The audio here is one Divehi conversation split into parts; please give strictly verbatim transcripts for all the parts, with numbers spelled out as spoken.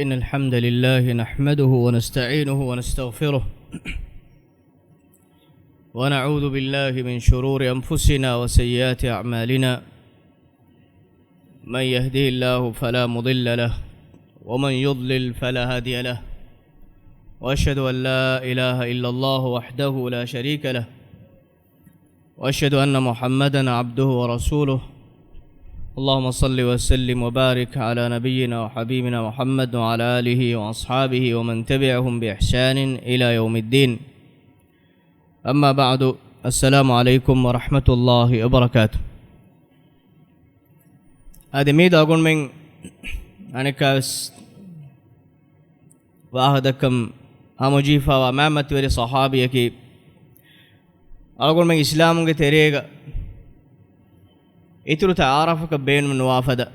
إن الحمد لله نحمده ونستعينه ونستغفره، ونعوذ بالله من شرور أنفسنا وسيئات أعمالنا. من يهده الله فلا مضل له، ومن يضلل فلا هادي له. وأشهد أن لا إله إلا الله وحده لا شريك له، وأشهد أن محمدا عبده ورسوله. اللهم صل وسلم وبارك على نبينا وحبيبنا محمد وعلى آله وأصحابه ومن تبعهم بإحسان إلى يوم الدين. أما بعد، السلام عليكم ورحمة الله وبركاته. އަދި މީދު އަގުންމެން އަނެއްކާވެސް ވާހަކަދައްކަން ހަމަޖެހިފައިވާ މާތް މަތިވެރި ޞަޙާބީއަކީ، އަޅުގަނޑުމެން އިސްލާމުގެ ތެރޭގަ އިތުރު ތަޢާރަފަކަށް ބޭނުމެއް ނުވާފަދަ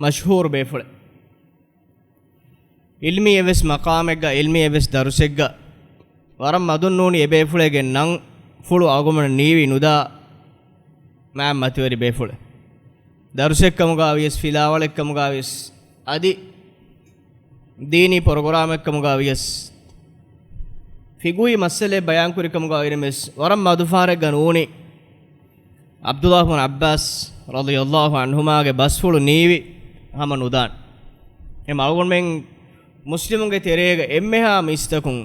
މަޝްހޫރު ބޭފުޅެއް. ޢިލްމީ އެއްވެސް މަޤާމެއްގަ، ޢިލްމީ އެއްވެސް ދަރުސެއްގަ ވަރަށް މަދުން ނޫނީ އެބޭފުޅެއްގެ ނަން ފުޅު އަޅުގަނޑުމެން ނީވި ނުދާ މާތް މަތިވެރި ބޭފުޅެއް. ދަރުސެއްކަމުގަ ވިޔަސް، ފިލާވަޅެއްކަމުގަ ވިޔަސް، އަދި ދީނީ ޕްރޮގްރާމެއްކަމުގަ ވިޔަސް، ފިޤުހީ މައްސަލައެއް ބަޔާންކުރިކަމުގަ އިރެމެސް ވަރަށް މަދުފަހަރެއްގަ ނޫނީ ޢަބްދުﷲ ބިން ޢައްބާސް ރަޟިޔަﷲ ޢަންހުމާގެ ބަސްފުޅު ނީވި ހަމަ ނުދާން. އެ އަޅުގަނޑުމެން މުސްލިމުންގެ ތެރޭގަ އެންމެހާ މީސްތަކުން،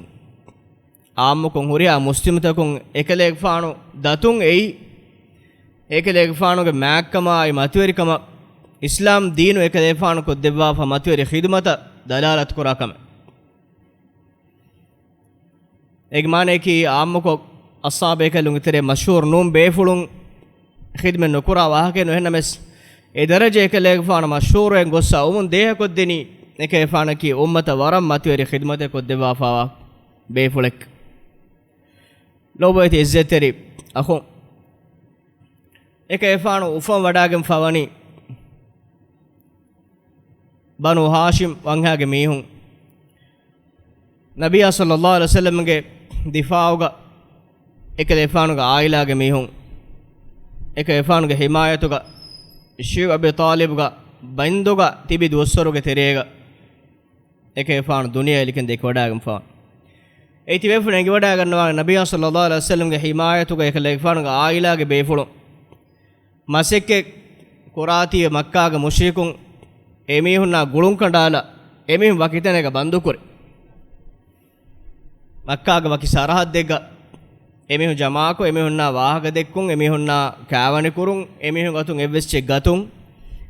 ޢާއްމުކޮށް ހުރިހާ މުސްލިމުތަކުން އެކަލޭގެފާނު ދަތުން އެއީ، އެކަލޭގެފާނުގެ މާތްކަމާއި މަތިވެރިކަމަށް، އިސްލާމް ދީނު އެކަލޭގެފާނު ކޮށްދެއްވާފަ މަތިވެރި ޚިދުމަތަށް ދަލާލަތުކުރާ ކަމެއް. އޭގެ މާނައަކީ ޢާއްމުކޮށް އަޞްޙާބޭކަލުންގެ ތެރޭ މަޝްހޫރު ނޫން ބޭފުޅުން ޚިދުމަތް ނުކުރާ ވާހަކައެއް ނޫން. އެހެންނަމަވެސް، އެ ދަރަޖަ އެކަލޭގެފާނު މަޝްހޫރުވެ ގޮއްސަ އުމުން ދޭހަކޮށްދެނީ އެކަލޭގެފާނަކީ އުއްމަތަށް ވަރަށް މަތިވެރި ޚިދުމަތެއް ކޮށްދެއްވާފައިވާ ބޭފުޅެއް. ލޯބިވެތި ޢިއްޒަތްތެރި އަޚުން، އެކަލޭގެފާނު އުފަން ވަޑާގެންފަވަނީ ބަނޫ ހާޝިމް ވަންހާގެ މީހުން. ނަބިއްޔާ ޞައްލައްލާހު ޢަލައިހި ވަސައްލަމްގެ ދިފާޢުގަ އެކަލޭގެފާނުގެ ޢާއިލާގެ މީހުން، އެކަލޭގެފާނުގެ ޙިމާޔަތުގަ، ޝިޔޫޢު އަބީ ޠާލިބުގެ ބަންދުގަ ތިބި ދުވަސްވަރުގެ ތެރޭގަ އެކަލޭގެފާނު ދުނިޔެ އެލިކަން ދެކިވަޑާގެންފާނު. އެ ތިބޭފުޅުން އެނގިވަޑާގަންނަވާ ނަބިއްޔާ ޞައްލައްލާހު ޢަލައިހި ވަސައްލަމްގެ ޙިމާޔަތުގަ އެކަލޭގެފާނުގެ ޢާއިލާގެ ބޭފުޅުން. މަސައްކަތް ކުރާތީވެ މައްކާގެ މުޝްރިކުން އެމީހުންނާ ގުޅުން ކަނޑާލާ، އެމީހުން ވަކިތަނެއްގަ ބަންދުކުރި. މައްކާގެ ވަކި ސަރަހައްދެއްގަ އެމީހުން ޖަމާކޮށް، އެމީހުންނާ ވާހަކަ ދެއްކުން، އެމީހުންނާ ކާވަނި ކުރުން، އެމީހުން އަތުން އެއްވެސް ޗެކް ގަތުން،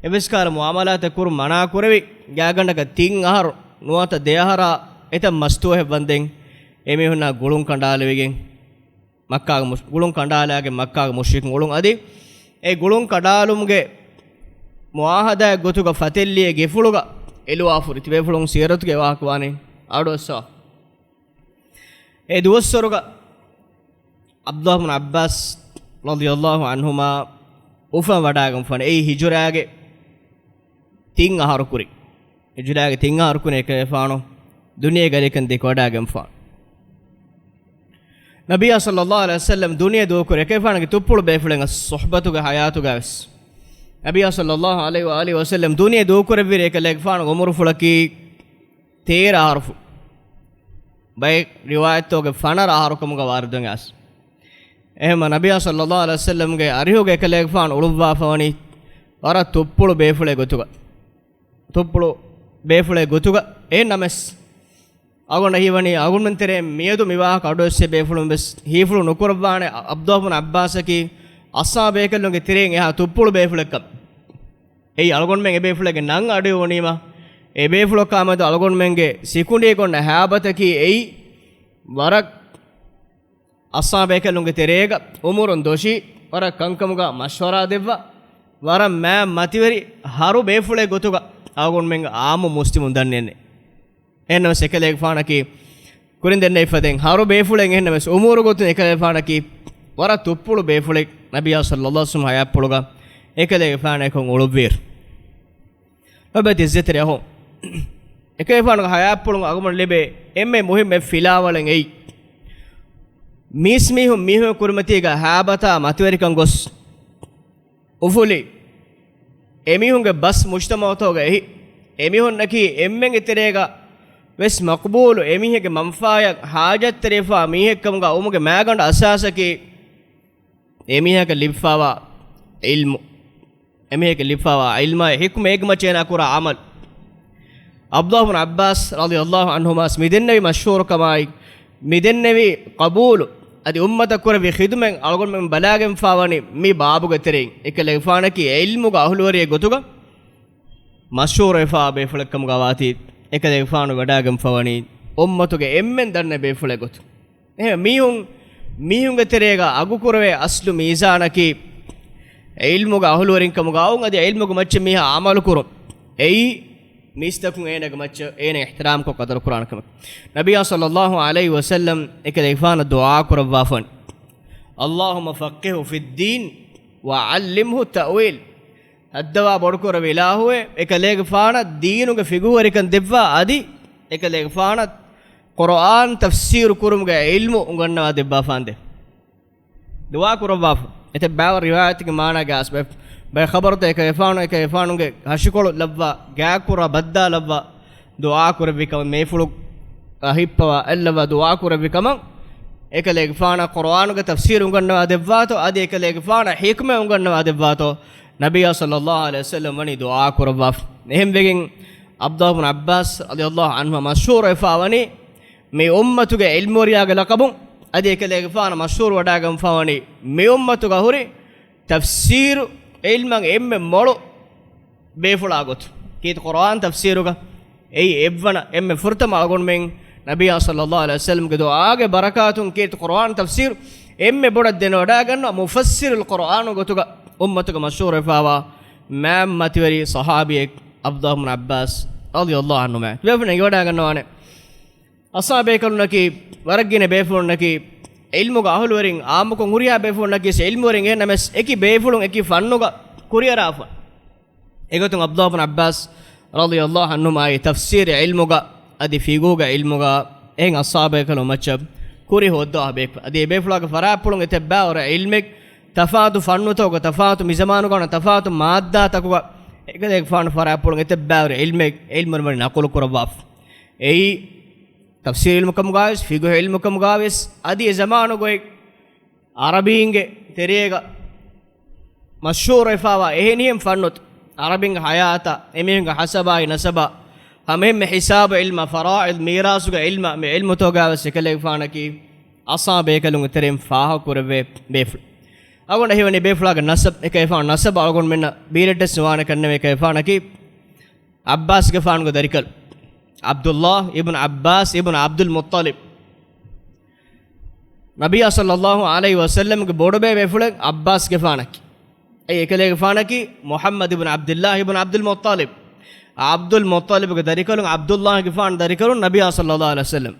އެއްވެސް ކަހަލަ މުއާމަލާތެއް ކުރުން މަނާ ކުރެވި، ގާތްގަނޑަކަށް ތިން އަހަރު ނުވަތަ ދެ އަހަރާ އެތައް މަސްތުވަހެއް ވަންދެން އެމީހުންނާ ގުޅުން ކަނޑާލެވިގެން، މައްކާގެ މުޝް-، ގުޅުން ކަނޑާލާގެން މައްކާގެ މުޝްރިކުން އުޅުން. އަދި އެ ގުޅުން ކަނޑާލުމުގެ މުޢާހަދާއެއް ގޮތުގަ ފަތެއްލިޔޭ ގެފުޅުގަ އެލުވާފަ ހުރި. ތިބޭފުޅުން ސީރަތުގެ ވާހަކަ ވާނީ އަޑުއައްސާ. އެ ދުވަސްވަރުގަ ޢަބްދުﷲ ބިން ޢައްބާސް ރަޟިޔަﷲ ޢަންހުމާ އުފަން ވަޑާގެންފާނެ. އެއީ ހިޖުރާގެ ތިން އަހަރު ކުރި. ހިޖުރާގެ ތިން އަހަރު ކުރި އެކަލޭގެފާނު ދުނިޔޭގެ އެލިކަން ދެކިވަޑާގެންފާނު. ނަބިއްޔާ ޞައްލައްލާހު ޢަލައިހި ވަސައްލަމް ދުނިޔެ ދޫކުރި އެކަލޭގެފާނުގެ ތުއްޕުޅު ބޭފުޅެއް ޞުޙްބަތުގެ ޙަޔާތުގަވެސް. ނަބިއްޔާ ޞައްލައްލާހު ޢަލައިހި ވަ އާލިހި ވަސައްލަމް ދުނިޔެ ދޫކުރެއްވިރި އެކަލޭގެފާނުގެ އުމުރުފުޅަކީ ތޭރަ އަހަރުފުޅު. ބައެއް ރިވާޔަތްތަކުގަ ފަނަރަ އަހަރު ކަމުގަ ވާރިދުވެގެން އައިސް. އެހެންމަ ނަބިއްޔާ ޞައްލައްލާހު ޢަލައިހި ވަސައްލަމްގެ އަރިހުގަ އެކަލޭގެފާނު އުޅުއްވާފަވަނީ ވަރަށް ތުއްޕުޅު ބޭފުޅެއް ގޮތުގަ. ތުއްޕުޅު ބޭފުޅެއް ގޮތުގަ. އެހެން ނަމަވެސް، އަޅުގަނޑަށް ހީވަނީ އަޅުގަނޑުމެން ތެރޭ މިއަދު މި ވާހަކަ އަޑުއެއްސޭ ބޭފުޅުން ވެސް ހީފުޅު ނުކުރައްވާނެ. ޢަބްދުﷲ ބިން ޢައްބާސަކީ އަޞްޙާބޭކަލުންގެ ތެރެއިން އެހާ ތުއްޕުޅު ބޭފުޅެއްކަން. އެއީ އަޅުގަނޑުމެން އެބޭފުޅެއްގެ ނަން އަޑުއިވުނީމަ، އެބޭފުޅަކާ މެދު އަޅުގަނޑުމެންގެ ސިކުނޑީގަ އޮންނަ ހައިބަތަކީ އެއީ ވަރަށް އަޞްޙާބޭކަލުންގެ ތެރޭގަ އުމުރުން ދޮށީ، ވަރަށް ކަންކަމުގަ މަޝްވަރާ ދެއްވާ، ވަރަށް މާތް މަތިވެރި ހަރު ބޭފުޅެއް ގޮތުގަ އަޅުގަނޑުމެން ޢާއްމު މުސްލިމުން ދަންނަވަނީ. އެހެންނަމަވެސް އެކަލޭގެފާނަކީ ކުރިން ދެންނެވިފަދައިން ހަރު ބޭފުޅެއް. އެހެންނަމަވެސް އުމުރު ގޮތުން އެކަލޭގެފާނަކީ ވަރަށް ތުއްޕުޅު ބޭފުޅެއް. ނަބިއްޔާ ޞައްލައްލާހު ޢަލައިހި ވަސައްލަމް ހަޔާތްޕުޅުގަ އެކަލޭގެފާނަކުން އުޅުއްވިއިރު. ލޯބިވެތި ޢިއްޒަތްތެރި އަޚުން، އެކަލޭގެފާނުގެ ހަޔާތްޕުޅުން އަޅުގަނޑު ލިބޭ އެންމެ މުހިއްމު ފިލާވަޅެއް އެއީ، މީސްމީހުން މީހުން ކުރިމަތީގަ ހައިބަތާ މަތިވެރިކަން ގޮސް އުފުލި، އެމީހުންގެ ބަސް މުޖްތަމަޢުތަކުގަ އެހި، އެމީހުންނަކީ އެންމެންގެ ތެރޭގަ ވެސް މަޤްބޫލު އެމީހެއްގެ މަންފާޔަށް ހާޖަތްތެރިވެފާ މީހެއްކަމުގަ އުމުގެ މާގަނޑު އަސާސަކީ އެމީހަކަށް ލިބިފާވާ ޢިލްމު. އެމީހަކަށް ލިބިފާވާ ޢިލްމާއި ޙިކްމަ އޭގެ މައްޗަށް އޭނާ ކުރާ ޢަމަލު. ޢަބްދުﷲ ބިން ޢައްބާސް ރަޟިޔަﷲ ޢަންހުމާ މިދެންނެވި މަޝްހޫރުކަމާއި، މިދެންނެވި ޤަބޫލު، އަދި އުއްމަތަށް ކުރެއްވި ޚިދުމަތް އަޅުގަނޑުމެން ބަލާގެންފާވަނީ މި ބާބުގެ ތެރެއިން. އެކަލޭގެފާނަކީ ޢިލްމުގެ އަހުލުވެރިއެއް ގޮތުގަ މަޝްހޫރުވެފާ ބޭފުޅެއްކަމުގަ ވާތީ، އެކަލޭގެފާނު ވަޑާގެންފަވަނީ އުއްމަތުގެ އެންމެން ދަންނަ ބޭފުޅެއް ގޮތު. އެހެން މީހުން، މީހުންގެ ތެރޭގަ އަގުކުރެވޭ އަސްލު މީޒާނަކީ ޢިލްމުގެ އަހުލުވެރިންކަމުގައު އަދި ޢިލްމުގެ މައްޗަށް މީހާ ޢަމަލުކުރުން. އެއީ މީސްތަކުން އޭނަގެ މައްޗަށް އޭނަ އިޙްތިރާމްކޮށް ޤަދަރުކުރާނެ ކަމަކީ. ނަބިއްޔާ ޞައްލައްލާހު ޢަލައިހި ވަސައްލަމް އެކަލޭގެފާނަށް ދުޢާ ކުރައްވާފަން، اللهم فقهه في الدين وعلمه التأويل. ހައްދަވާ ބޮޑުކުރެއްވި އިލާހުވެ، އެކަލޭގެފާނަށް ދީނުގެ ފިޤުހުވެރިކަން ދެއްވާ އަދި އެކަލޭގެފާނަށް ޤުރުއާން ތަފްސީރު ކުރުމުގެ ޢިލްމު އުނގަންނަވާ ދެއްވާފާނދޭ. ދުޢާ ކުރައްވާފަ. އެތައް ބާވަރު ރިވާޔަތުގެ މާނާގެ އަސް ބައި، ބައި ޚަބަރުތައް އެކަލޭގެފާނު، އެކަލޭގެފާނުގެ ހަށިކޮޅު ލައްވާ، ގާކުރާ ބައްދާ ލައްވާ، ދުޢާ ކުރެއްވި ކަމަށް މޭފުޅު ހިއްޕަވާ އެއްލަވާ ދުޢާ ކުރެއްވި ކަމަށް، އެކަލޭގެފާނަށް ޤުރުއާނުގެ ތަފްސީރު އުނގަންނަވާ ދެއްވާތޯ، އަދި އެކަލޭގެފާނަށް ޙިކްމަތް އުނގަންނަވާ ދެއްވާތޯ، ނަބިއްޔާ ޞައްލައްލާހު ޢަލައިހި ވަސައްލަމް ވަނީ ދުޢާ ކުރައްވާފަ. އެހެންވެގެން ޢަބްދުﷲ ބިން ޢައްބާސް ރަޟިޔަﷲ ޢަންހުމާ މަޝްހޫރުވެފާ ވަނީ މި އުއްމަތުގެ ޢިލްމުވެރިޔާގެ ލަޤަބުން، އަދި އެކަލޭގެފާނު މަޝްހޫރު ވަޑާގެންފާވަނީ މި އުއްމަތުގަ ހުރި ތަފްސީރު ޢިލްމަށް އެންމެ މޮޅު ބޭފުޅާ ގޮތު. ކީރިތި ޤުރުއާން ތަފްސީރުގަ އެއީ އެއްވަނަ އެންމެ ފުރަތަމަ އަޅުގަނޑުމެން ނަބިއްޔާ ޞައްލައްލާހު ޢަލައިހި ވަސައްލަމްގެ ދުޢާގެ ބަރަކާތުން ކީރިތި ޤުރުއާން ތަފްސީރު އެންމެ ބޮޑަށް ދެނެވަޑައިގަންނަވާ މުފައްސިރުލް ޤުރުއާނު ގޮތުގަ އުއްމަތުގަ މަޝްހޫރުވެފާވާ މާތް މަތިވެރި ޞަޙާބީއެއް ޢަބްދުﷲ ބިން ޢައްބާސް ރަޟިޔަﷲ ޢަންހުމާ. ބޭފުޅުން އެނގިވަޑައިގަންނަވާނެ. އަޞްޙާބޭކަލުންނަކީ، ވަރަށް ގިނަ ބޭފުޅުންނަކީ، ޢިލްމުގެ އަހުލުވެރިން ޢާއްމުކޮށް ހުރިހާ ބޭފުޅުންނަކީ ޢިލްމުވެރިން އެހެންނަމަވެސް، އެކި ބޭފުޅުން އެކި ފަންނުގަ ކުރިއަރާފަ. އެގޮތުން ޢަބްދުﷲ ބިން ޢައްބާސް ރަޟިޔަﷲ ޢަންހުމާއި ތަފްސީރު ޢިލްމުގަ އަދި ފިޤުހުގެ ޢިލްމުގަ އެހެން އަޞްޙާބޭކަލުން މައްޗަށް ކުރި ހޯއްދަވާ ބޭފުޅުން. އަދި އެ ބޭފުޅާގެ ފަރާތްޕުޅުން އެތައް ބާވަރު ޢިލްމެއް، ތަފާތު ފަންނުތަކުގަ ތަފާތު މިޒަމާނުގަ ވަނަ ތަފާތު މާއްދާތަކުގަ އެކަލޭގެފާނު ފަރާތްޕުޅުން އެތައް ބާވަރު ޢިލްމެއް ޢިލްމުވެރިން ނަޤުލު ކުރައްވާފަ. އެއީ ތަފްސީރު ޢިލްމު ކަމުގަވެސް، ފިޤުހު ޢިލްމު ކަމުގަވެސް، އަދި އެ ޒަމާނުގައި ޢަރަބީންގެ ތެރޭގަ މަޝްހޫރުވެފާވާ އެހެނިހެން ފަންނުތައް، ޢަރަބީންގެ ޙަޔާތާ، އެމީހުންގެ ޙަސަބާއި ނަސަބާ، ހަމައެހެންމެ ޙިސާބު ޢިލްމާ، ފަރާއިޟް، މީރާސުގެ ޢިލްމާ، މި ޢިލްމުތަކުގަވެސް އެކަލޭގެފާނަކީ އަޞްޙާބޭކަލުންގެ ތެރެއިން ފާހަގަކުރެއްވޭ ބޭފުޅެއް. އަޅުގަނޑަށް ހީވަނީ ބޭފުޅާގެ ނަސަބް، އެކަލޭގެފާނު ނަސަބް އަޅުގަނޑުމެންނަށް ބީރައްޓެސް ނުވާނެ ކަންނެވެ. އެކަލޭގެފާނަކީ ޢައްބާސްގެފާނުގެ ދަރިކަލު. ޢަބްދުﷲ އިބްނު ޢައްބާސް އިބްނު ޢަބްދުލް މުއްޠަލިބް. ނަބިއްޔާ ޞައްލައްލާހު ޢަލައިހި ވަސައްލަމްގެ ބޮޑުބޭބޭފުޅެއް ޢައްބާސްގެފާނަކީ. އެ އެކަލޭގެފާނަކީ މުޙައްމަދު އިބްނު ޢަބްދިއްލާހި އިބްނު ޢަބްދުލް މުއްޠަލިބް. ޢަބްދުލް މުއްޠަލިބްގެ ދަރިކަލުން ޢަބްދުﷲގެފާނު ދަރިކަލުން ނަބިއްޔާ ޞައްލައްލާހު ޢަލައިހި ވަސައްލަމް.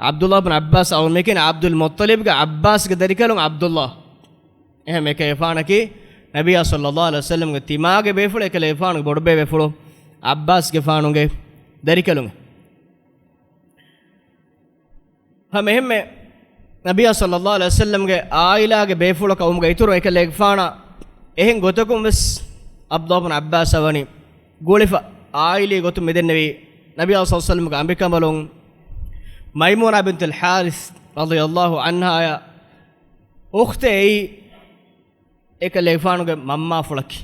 ޢަބްދުﷲ ބިން ޢައްބާސް އަޅުގަނޑު މިކިޔަނީ ޢަބްދުލް މުއްޠަލިބްގެ ޢައްބާސްގެ ދަރިކަލުން ޢަބްދުﷲ. އެހެން އެކަލޭގެފާނަކީ ނަބިއްޔާ ޞައްލައްލާހު ޢަލައިހި ވަސައްލަމްގެ ތިމާގެ ބޭފުޅު، އެކަލޭގެފާނުގެ ބޮޑުބޭބޭފުޅު ޢައްބާސްގެފާނުގެ ދަރިކަލުން. ހަމައެހެންމެ ނަބިއްޔާ ޞައްލައްލާހު ޢަލައިހި ވަސައްލަމްގެ ޢާއިލާގެ ބޭފުޅަކަށް ވުމުގެ އިތުރު އެކަލޭގެފާނަށް އެހެން ގޮތަކުން ވެސް ޢަބްދުﷲ ބިން ޢައްބާސްއަށް ވަނީ ގުޅިފަ ޢާއިލީ ގޮތުން މިދެންނެވީ ނަބިއްޔާ ޞައްލައްލާހު ޢަލައިހި ވަސައްލަމްގެ އަނބިކަނބަލުން މައިމޫނާ ބިންތުލް ޙާރިޘް ރަޟިޔަﷲ ޢަންހާއަށް އުޚްތެއް އެއީ އެކަލޭގެފާނުގެ މަންމާފުޅަކީ.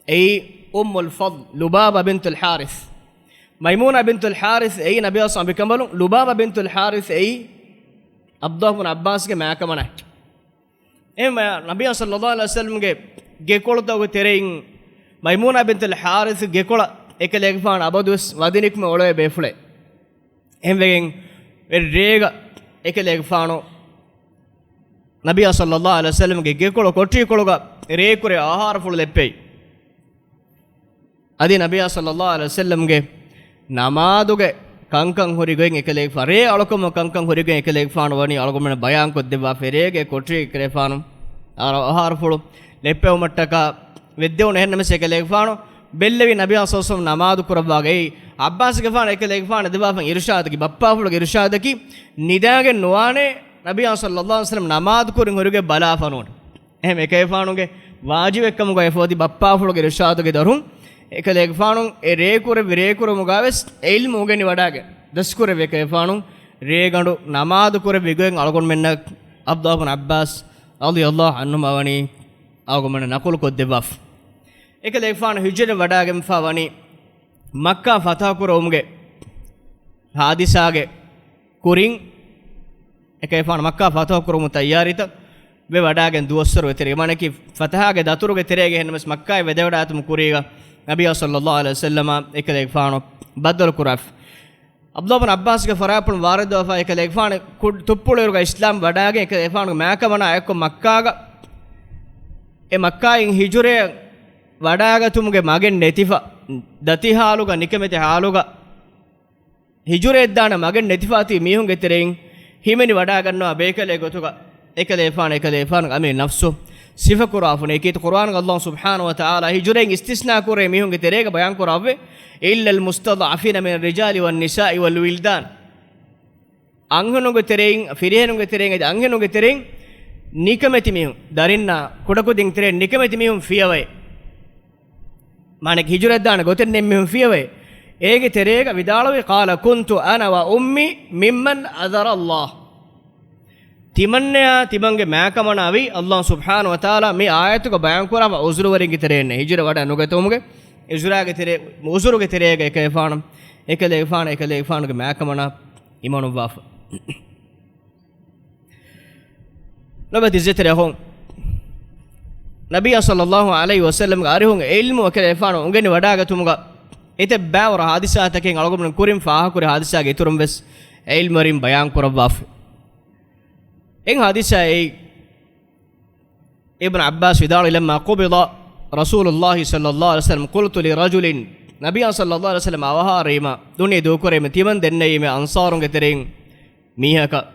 އެއީ އުއްމުލް ފަޟްލް، ލުބާބާ ބިންތުލް ޙާރިޘް. މައިމޫނާ ބިންތުލް ޙާރިޘް އެއީ ނަބިއްޔާ ޞައްލައްލާހު ޢަލައިހި ވަސައްލަމް އަނބިކަނބަލުން، ލުބާބާ ބިންތުލް ޙާރިޘް އެއީ ޢަބްދުﷲ ބިން ޢައްބާސްގެ މާކަމަނާއެކީ. އެހެންވެ، ނަބިއްޔާ ޞައްލައްލާހު ޢަލައިހި ވަސައްލަމްގެ ގެކޮޅުތަކުގެ ތެރެއިން މައިމޫނާ ބިންތުލް ޙާރިޘް ގެކޮޅަށް އެކަލޭގެފާނު އަބަދުވެސް ވަދެ ނިކުމެ އުޅޭ ބޭފުޅެއް. އެހެންވެގެން އެ ރޭގަ އެކަލޭގެފާނު ނަބިއްޔާ ޞައްލައްލާހު ޢަލައިހި ވަސައްލަމްގެ ގެކޮޅު ކޮޓަރިކޮޅުގަ ރޭކުރެ އަހާރަފުޅު ލެއްޕެވި. އަދި ނަބިއްޔާ ޞައްލައްލާހު ޢަލައިހި ވަސައްލަމްގެ ނަމާދުގެ ކަންކަން ހުރި ގޮތް އެކަލޭގެފާނު، ރޭ އަޅުކަމުގެ ކަންކަން ހުރި ގޮތް އެކަލޭގެފާނު ވަނީ އަޅުގަނޑުމެންނަށް ބަޔާންކޮށްދެއްވާފަ، ރޭގަ ކޮޓަރި ކިރެފާނު އަހާރަފުޅު ލެއްޕެވުމަށްޓަކާ ވެއްދެވުނު. އެހެންނަމަވެސް އެކަލޭގެފާނު ބެއްލެވި ނަބިއްޔާ ޞައްލައްލާހު ޢަލައިހި ވަސައްލަމް ނަމާދު ކުރައްވާ ގޮތް. ޢައްބާސްގެފާނު އެކަލޭގެފާނު ދެއްވާފަ އިރުޝާދަކީ، ބައްޕާފުޅުގެ އިރުޝާދަކީ، ނިދާގެން ނުވާނެ ނަބިއްޔާ ޞައްލައްލާހު ޢަލައިހި ވަސައްލަމް ނަމާދު ކުރިން ހުރިގޮތް ބަލާފަ ނޫން. އެހެން އެކަލޭގެފާނުގެ ވާޖިބެއްކަމުގައި އެފަދަ ބައްޕާފުޅުގެ އިރުޝާދުގެ ދޮރުން އެކަލޭގެފާނު އެ ރޭ ކުރެއްވި ރޭ ކުރުމުގަވެސް އެ އިލްމު އުނގެނި ވަޑާގެން ދަސްކުރެއްވި އެކަލޭގެފާނު ރޭގަނޑު ނަމާދު ކުރެއްވި ގޮތް އަޅުގަނޑުމެންނަށް ޢަބްދުﷲ ބިން ޢައްބާސް ރަޟިޔަﷲ ޢަންހުމާ ވަނީ އަޅުގަނޑުމެންނަށް ނަޤުލު ކޮށްދެއްވާފަ. އެކަލޭގެފާނު ހިޖުރަ ވަޑާގެންފާ ވަނީ މައްކާ ފަތަޙަ ކުރުމުގެ ޙާދިސާގެ ކުރިން އެކަލޭގެފާނު މައްކާ ފަތަޙަ ކުރުމުގެ ތައްޔާރީތައް ވެ ވަޑާގެން ދުވަސްވަރު ވެތެރޭ. މާނައަކީ ފަތަޙާގެ ދަތުރުގެ ތެރޭގަ އެހެންނަމަވެސް މައްކާއަށް ވެދެވަޑާގަތުމުގެ ކުރީގަ ނަބިއްޔާ ޞައްލަﷲ ޢަލައިހި ވަސައްލަމަ އެކަލޭގެފާނު ބައްދަލު ކުރާފި. ޢަބްދުﷲ ބިން ޢައްބާސްގެ ފަރާތްޕުޅުން ވާރިދުވެފަ އެކަލޭގެފާނު ކު-، ތުއްޕުޅުއިރުގަ އިސްލާމް ވަޑާގެން އެކަލޭގެފާނުގެ މާކަމަނާ އެއްކޮށް މައްކާގަ އެ މައްކާއިން ހިޖުރަޔަށް ވަޑާގަތުމުގެ މަގެއް ނެތިފަ، ދަތި ޙާލުގަ ނިކަމެތި ޙާލުގަ ހިޖުރައަށްދާނެ މަގެއް ނެތިފާތީ މީހުންގެ ތެރެއިން ހިމެނި ވަޑާގަންނަވާ ބޭކަލެއް ގޮތުގަ އެކަލޭގެފާނު، އެކަލޭގެފާނުގެ އަމިއްލަ ނަފްސު ސިފަކުރާފަ ނެތީ. ކީރިތި ޤުރުއާނުގަ ﷲ ސުބްޙާނަހޫ ވަތަޢާލާ ހިޖުރައިން އިސްތިސްނާ ކުރޭ މީހުންގެ ތެރޭގަ ބަޔާން ކުރައްވައި، "إلا المستضعفين من الرجال والنساء والولدان." އަންހެނުންގެ ތެރެއިން، ފިރިހެނުންގެ ތެރެއިން އަދި އަންހެނުންގެ ތެރެއިން ނިކަމެތި މީހުން، ދަރިންނާ ކުޑަކުދިން ތެރެއިން ނިކަމެތި މީހުން ފިޔަވައި. މާނައަކީ ހިޖުރައަށްދާނެ ގޮތެއް ނެތް މީހުން ފިޔަވައި. އޭގެ ތެރޭގަ ވިދާޅުވި، "قال كنت أنا وأمي ممن عذر الله." ތިމަންނަޔާ ތިމަންގެ މާކަމަނާ ވީ ﷲ ސުބްޙާނަހޫ ވަތަޢާލާ މި އާޔަތުގަ ބަޔާންކުރާފަ ޢުޛުރުވެރިންގެ ތެރެއިންނޭ. ހިޖުރަ ވަޑައި ނުގަތުމުގެ ޢުޛުރާގެ ތެރޭ، ޢުޛުރުގެ ތެރޭގަ އެކަލޭގެފާނު، އެކަލޭގެފާނު، އެކަލޭގެފާނުގެ މާކަމަނާ އިމާނުއްވާފަ. ލޮބުވެތި ޢިއްޒަތްތެރި އަޚުން، ނަބިއްޔާ ޞައްލަﷲ ޢަލައިހި ވަސައްލަމްގެ އަރިހުން ޢިލްމު އެކަލޭގެފާނު އުނގެނި ވަޑާގަތުމުގަ އެތައް ބައިވަރު ޙާދިސާތަކެއް އަޅުގަނޑުމެން ކުރިން ފާހަގަކުރި ޙާދިސާގެ އިތުރުން ވެސް ޢިލްމުވެރިން ބަޔާން ކުރައްވާފަ. އެއް ޙާދިސާއެއް އިބްނު ޢައްބާސް ވިދާޅުވި، "لما قبض رسول الله صلى الله عليه وسلم قلت لرجل." ނަބިއްޔާ ޞައްލަﷲ ޢަލައިހި ވަސައްލަމް އަވަހާރަވީމަ ދުނިޔެ ދޫކުރީމަ ތިމަން ދެންނެވީމެ އަންޞާރުންގެ ތެރެއިން މީހަކަށް،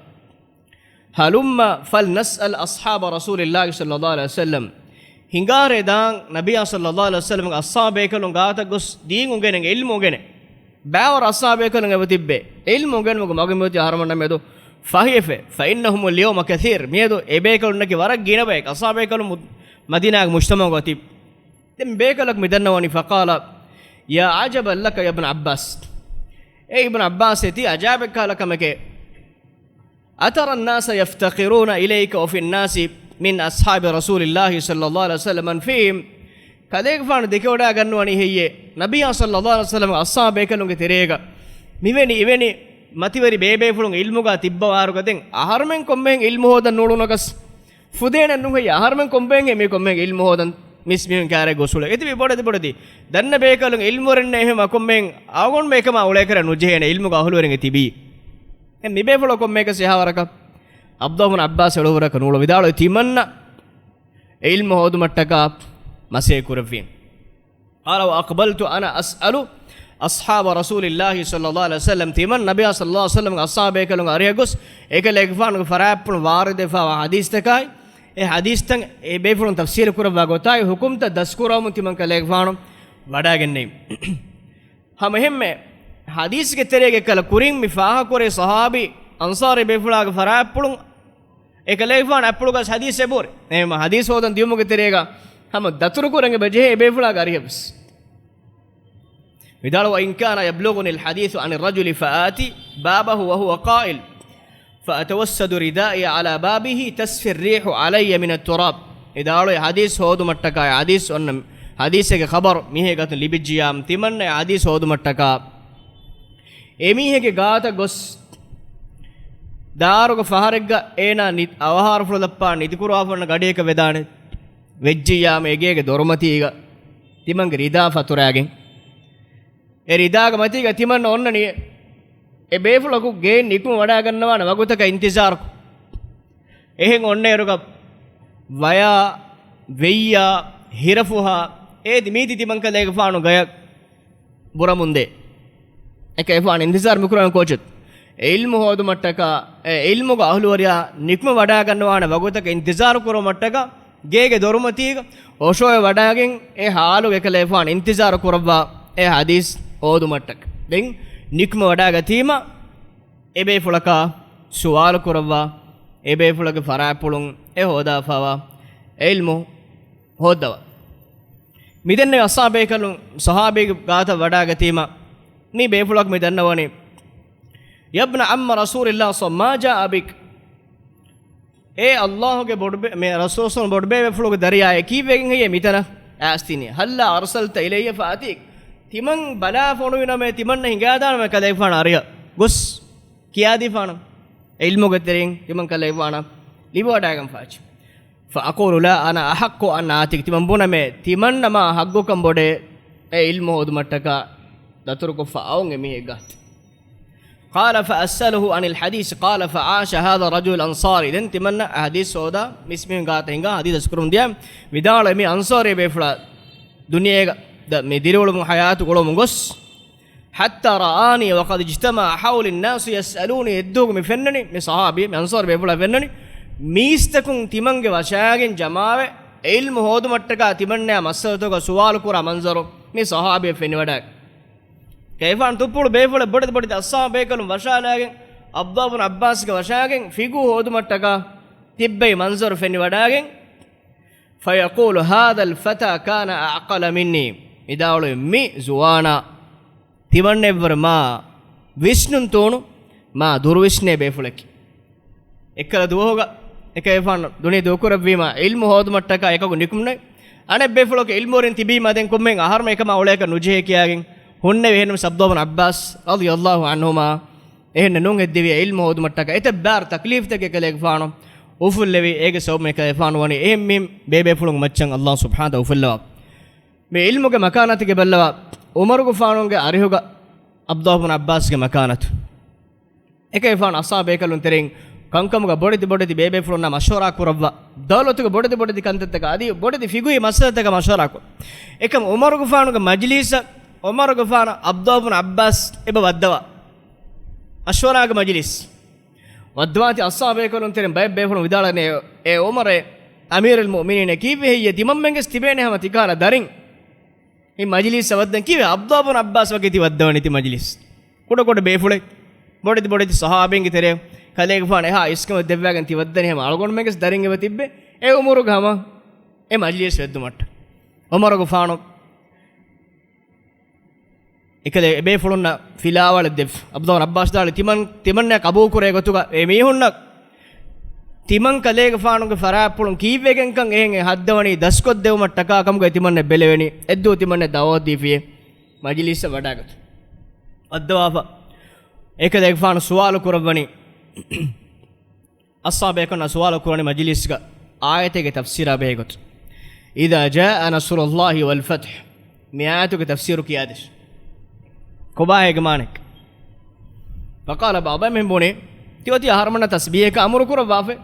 "هلم فلنسأل أصحاب رسول الله صلى الله عليه وسلم." ހިނގާރޭ ދާން ނަބިއްޔާ ޞައްލަﷲ ޢަލައިހި ވަސައްލަމްގެ އަޞްޙާބޭކަލުން ގާތަށް ގޮސް ދީން އުނގެނެން، ޢިލްމު އުނގެނެން. ބައިވަރު އަޞްޙާބޭކަލުން އެބަ ތިއްބޭ. ޢިލްމު އުނގެނުމުގެ މަގު މިއޮތީ އަހަރުމެންނާ މެދު ފަހިވެފަ. "فإنهم اليوم كثير." މިއަދު އެ ބޭކަލުންނަކީ ވަރަށް ގިނަ ބައެއް. އަޞްޙާބޭކަލުން މު-، މަދީނާގެ މުޖްތަމަޢުގަ ތިބި. ދެން ބޭކަލަކު މި ދަންނަވަނީ، فقال: "يا عجبا لك يا ابن عباس." އޭ އިބްނު ޢައްބާސް، ތީ އަޖާއިބެއްކަހަލަ ކަމެކޭ. "أترى الناس يفتقرون إليك وفي الناس من أصحاب رسول الله صلى الله عليه وسلم من فيهم؟" ކަލޭގެފާނު ދެކެވަޑައިގަންނަވަނީ ހެއްޔޭ؟ ނަބިއްޔާ ޞައްލަﷲ ޢަލައިހި ވަސައްލަމްގެ އަޞްޙާބޭކަލުންގެ ތެރޭގަ މިވެނި އިވެނި މަތިވެރި ބޭބޭފުޅުން ޢިލްމުގަ ތިއްބަވާއިރުގަ ދެން އަހަރުމެން ކޮންމެހެން ޢިލްމު ހޯދަން ނޫޅުނަކަސް ފުދޭނެއް ނޫން ހެއްޔޭ؟ އަހަރުމެން ކޮންމެހެން މި ކޮންމެހެން ޢިލްމު ހޯދަން މިސް މީހުން ކާރައިގަ އުސޫލެއް އެތިބީ ބޮޑެތި ބޮޑެތި. ދަންނަ ބޭކަލުން ޢިލްމުވެރިންނޭ އެހެން ކޮންމެހެން އަޅުގަނޑުމެން އެކަމާ އުޅޭކަށް ނުޖެހޭނެ ޢިލްމުގަ އަހުލުވެރިން ތިބީ. އެ މިބޭފުޅަކު ކޮންމެއަކަސް އެހާވަރަކަށް ޢަބްދުﷲ ބިން ޢައްބާސް އެޅުވަރަކަށް ނޫޅު ވިދާޅުވި ތިމަންނަ ޢިލްމު ހޯދުމަށްޓަކާ މަސޭ ކުރެއްވީ. قال: "وأقبلت أنا أسأل أصحاب رسول الله صلى الله عليه وسلم." ތިމަން ނަބިއްޔާ ޞައްލަﷲ ޢަލައިހި ވަސައްލަމްގެ އަޞްޙާބޭކަލުން އަރިހަށް ގޮސް، އެކަލޭގެފާނުގެ ފަރާތްޕުޅުން ވާރިދުވެފައިވާ ޙަދީޘްތަކާއި، އެ ޙަދީޘްތައް އެ ބޭފުޅުން ތަފްސީލު ކުރައްވާ ގޮތާއި، ޙުކުމްތައް ދަސްކުރައްވަމުން ތިމަން ކަލޭގެފާނު ވަޑާގެންނެވި. ހަމަ އެހެންމެ ޙަދީޘްގެ ތެރޭގަ އެއްކަލަ ކުރިން މި ފާހަގަކުރެއްވި ޞަޙާބީ އަންޞާރީ ބޭފުޅާގެ ފަރާތްޕުޅުން އެކަލޭގެފާނު އަތްޕުޅުގަސް ޙަދީޘް އެބުރި. އެހެންމަ ޙަދީޘް ހޯދަން ދިޔުމުގެ ތެރޭގަ ހަމަ ދަތުރު ކުރަން އެބަ ޖެހޭ އެބޭފުޅާގެ އަރިހަށްވެސް. ވިދާޅުވާ، "إن كان يبلغني الحديث عن الرجل فآتي بابه وهو قائل، فأتوسد ردائي على بابه تصفي الريح علي من التراب." ވިދާޅުވި ޙަދީޘް ހޯދުމަށްޓަކާ، ޙަދީޘް އޮންނަ، ޙަދީޘެއްގެ ޚަބަރު މީހެއް ގަތުން ލިބިއްޖިޔާމު، ތިމަންނަ ޙަދީޘް ހޯދުމަށްޓަކާ އެމީހެއްގެ ގާތަށް ގޮސް، ދާރުގެ ފަހަރެއްގަ އޭނާ ނި-، އަވަހާރަފުޅު ލައްޕާ ނިދިކުރާފަ އޮންނަ ގަޑިއަކަށް ވެދާނެ. ވެއްޖިއްޔާމު އެގޭގެ ދޮރުމަތީގަ ތިމަންގެ ރިދާ ފަތުރައިގެން، އެ ރިދާގެ މަތީގަ ތިމަން އޮންނަނީ އެ ބޭފުޅަކު ގެއިން ނިކުމެ ވަޑައިގަންނަވާނެ ވަގުތަކަށް އިންތިޒާރު. އެހެން އޮންނައިރުގަ ވަޔާ، ވެއްޔާ، ހިރަފުހާ، އޭތި މީތި ތިމަން ކަލޭގެފާނު ގަޔަށް ބުރަމުންދޭ. އެކަލޭގެފާނު އިންތިޒާރު މިކުރަން ކޯޗެއް؟ އެ ޢިލްމު ހޯދުމަށްޓަކާ، އެ ޢިލްމުގެ އަހުލުވެރިޔާ ނިކުމެ ވަޑައިގަންނަވާނެ ވަގުތަކަށް އިންތިޒާރު ކުރުމަށްޓަކާ، ގޭގެ ދޮރުމަތީގަ އޮށޯވެ ވަޑައިގެން އެ ޙާލުގަ އެކަލޭގެފާނު އިންތިޒާރު ކުރައްވާ އެ ޙަދީޘް ހޯދުމަށްޓަކާ. ދެން ނިކުމެ ވަޑައިގަތީމަ އެބޭފުޅަކާ ސުވާލު ކުރައްވާ، އެބޭފުޅަކު ފަރާތްޕުޅުން އެ ހޯދާފައިވާ ޢިލްމު ހޯއްދަވާ. މިދެންނެވި އަޞްޙާބޭކަލުން ޞަޙާބީގެ ގާތަށް ވަޑާގަތީމަ، މި ބޭފުޅަކު މި ދަންނަވަނީ، يا ابن عم رسول الله صلى الله عليه وسلم، ما جاء بك؟ އޭ ﷲ ގެ ބޮޑުބޭ، މި ރަސޫލު ބޮޑުބޭބޭފުޅުގެ ދަރިޔާއޭ، ކީއްވެގެން ހެއްޔޭ މިތަނަށް އައިސްތިނީ؟ هلا أرسلت إلي فآتيك؟ ތިމަން ބަލާ ފޮނުވިނަމޭ، ތިމަންނަށް ހިނގާދާނަމޭ ކަލޭގެފާނަށް އަރިހަށް ގޮސް ކިޔާދީފާނަން، އެ ޢިލްމުގެ ތެރެއިން ތިމަން ކަލޭގެފާނަށް ލިބިވަޑައިގަންފާއި. فأقول لا، أنا أحق أن آتيك، ތިމަން ބުނަމޭ، ތިމަންނަށް މާ ޙައްޤުކަން ބޮޑޭ އެ ޢިލްމު ހޯދުމަށްޓަކާ ދަތުރުކޮށްފަ އައުން އެ މީހެއް ގާތަށް. قال فأسأله عن الحديث، قال فعاش هذا الرجل الأنصاري، ދެން ތިމަންނަ ޙަދީޘް ހޯދާ މިސްމީހުން ގާތަށް ހިނގާ ޙަދީޘް އަސްކުރުން ދިޔަ، ވިދާޅުވި މި އަންޞާރީ ބޭފުޅާ ދުނިޔޭގަ ދަ-، މި ދިރިއުޅުމުން ޙަޔާތު ގުޅުމުން ގޮސް، حتى رآني وقد اجتمع حولي الناس يسألوني، އެއްދުވަހު މި ފެންނަނީ، މި ޞަޙާބީ، މި އަންޞާރީ ބޭފުޅާ ފެންނަނީ، މީސްތަކުން ތިމަންގެ ވަށާގެން ޖަމާވެ، ޢިލްމު ހޯދުމަށްޓަކާ ތިމަންނަޔާ މައްސަލަތަކަށް ސުވާލު ކުރާ މަންޒަރު މި ޞަޙާބީ ފެނިވަޑައި. ކަލޭގެފާނު ތުއްޕުޅު ބޭފުޅެއް ބޮޑެތި ބޮޑެތި އަޞްޙާބޭކަލުން ވަށާލާގެން، ޢަބްދުﷲ ބުން ޢައްބާސްގެ ވަށާގެން ފިޤުހު ހޯދުމަށްޓަކާ ތިއްބެވި މަންޒަރު ފެނިވަޑާގެން، فيقول هذا الفتى كان أعقل مني، ވިދާޅުވި މި ޒުވާނާ ތިމަންނެއްވަރު މާ ވިސްނުންތޫނު، މާ ދުރުވިސްނޭ ބޭފުޅެކޭ. އެއްކަލަ ދުވަހުގަ އެކަލޭގެފާނު ދުނިޔެ ދޫކުރެއްވީމާ ޢިލްމު ހޯދުމަށްޓަކާ އެކަކު ނިކުމްނެ، އަނެއް ބޭފުޅަކު ޢިލްމުވެރިން ތިބީމާ ދެން ކޮންމެހެން އަހަރުމެން އެކަމާ އުޅޭކަށް ނުޖެހޭ ކިޔާގެން ހުންނެވި. އެހެންނަމަސް ޢަބްދުﷲ ބުން ޢައްބާސް ރަޟިޔަﷲ ޢަންހުމާ އެހެންނެއް ނޫން ހެއްދެވި ޢިލްމު ހޯދުމަށްޓަކާ އެތައް ބާރު ތަކްލީފްތަކެއް ކަލޭގެފާނު އުފުއްލެވި. އޭގެ ސަބަބުން އެކަލޭގެފާނު ވަނީ އެހެން މީ ބޭބޭފުޅުން މައްޗަށް ﷲ ސުބްޙާނަހޫ އުފުއްލަވާ. މި ޢިލްމުގެ މަކާނަތުގެ ބައްލަވާ، ޢުމަރުގެފާނުގެ އަރިހުގަ ޢަބްދުﷲ ބުން ޢައްބާސްގެ މަކާނަތު. އެކަލޭގެފާނު އަޞްޙާބޭކަލުން ތެރެއިން ކަންކަމުގަ ބޮޑެތި ބޮޑެތި ބޭބޭފުޅުންނާ މަޝްވަރާ ކުރައްވާ، ދައުލަތުގެ ބޮޑެތި ބޮޑެތި ކަންތައްތަކާ އަދި ބޮޑެތި ފިޤުހީ މައްސަލަތަކަށް މަޝްވަރާ ކުރު. އެކަމް ޢުމަރުގެފާނުގެ މަޖިލީސަށް ޢުމަރުގެފާނަށް ޢަބްދުﷲ ބުން ޢައްބާސް އެބަ ވައްދަވާ. މަޝްވަރާގެ މަޖިލީސް. ވައްދަވާތީ އަޞްޙާބޭކަލުން ތެރެއިން ބައެއް ބޭފުޅުން ވިދާޅުވަނީ، އޭ ޢުމަރޭ، އަމީރުލް މުއުމިނީނޭ، ކީއްވެ ހެއްޔޭ ތިމަންމެންގެސް ތިބޭނެ ހަމަ ތިކަހަލަ ދަރިން މި މަޖިލީސް ވައްދަން؟ ކީއްވެ ޢަބްދުﷲ ބުން ޢައްބާސް ވަކި ތި ވައްދަވަނީ ތި މަޖިލީސް؟ ކުޑަކުޑަ ބޭފުޅެއް، ބޮޑެތި ބޮޑެތި ޞަޙާބީންގެ ތެރެއަށް ކަލޭގެފާނު އެހާ އިސްކަމެއް ދެއްވާގެން ތި ވައްދަނީ ހަމަ އަޅުގަނޑުމެންގެސް ދަރިން އެބަ ތިއްބެ އެ ޢުމަރުގެ ހަމަ އެ މަޖިލީސް ވެއްދުމަށްޓަކާ. ޢުމަރުގެފާނު އެކަލޭ އެބޭފުޅުންނަށް ފިލާވަޅެއް ދެއްވި. ޢަބްދުﷲ ބުން ޢައްބާސް ވިދާޅުވީ، ތިމަން، ތިމަންނަށް ޤަބޫލު ކުރޭ ގޮތުގަ އެ މީހުންނަށް ތިމަން ކަލޭގެފާނުގެ ފަރާތްޕުޅުން ކީއްވެގެންކަން އެހެން އެ ހައްދަވަނީ ދަސްކޮށްދެވުމަށްޓަކާ ކަމުގައި ތިމަންނަށް ބެލެވެނީ. އެއްދުވަހު ތިމަންނަ ދަޢުވަތު ދީފިޔޭ މަޖިލީސަށް ވަޑާގަތު. ވައްދަވާފަ އެކަލޭގެފާނު ސުވާލު ކުރައްވަނީ، އަޞްޙާބޭކަންނާ ސުވާލު ކުރަނީ މަޖިލީސްގަ އާޔަތެއްގެ ތަފްސީރާ ބެހޭ ގޮތުން. إذا جاء نصر الله والفتح، މި އާޔަތުގެ ތަފްސީރު ކިޔާދޭށޭ. ކޮބާހޭ އޭގެ މާނައެއް؟ فقال بعضهم، ބައެއް މީހުން ބުނީ، ތިއޮތީ އަހަރުމެންނަށް ތަސްބީޙަކަށް އަމުރު ކުރައްވާފަ.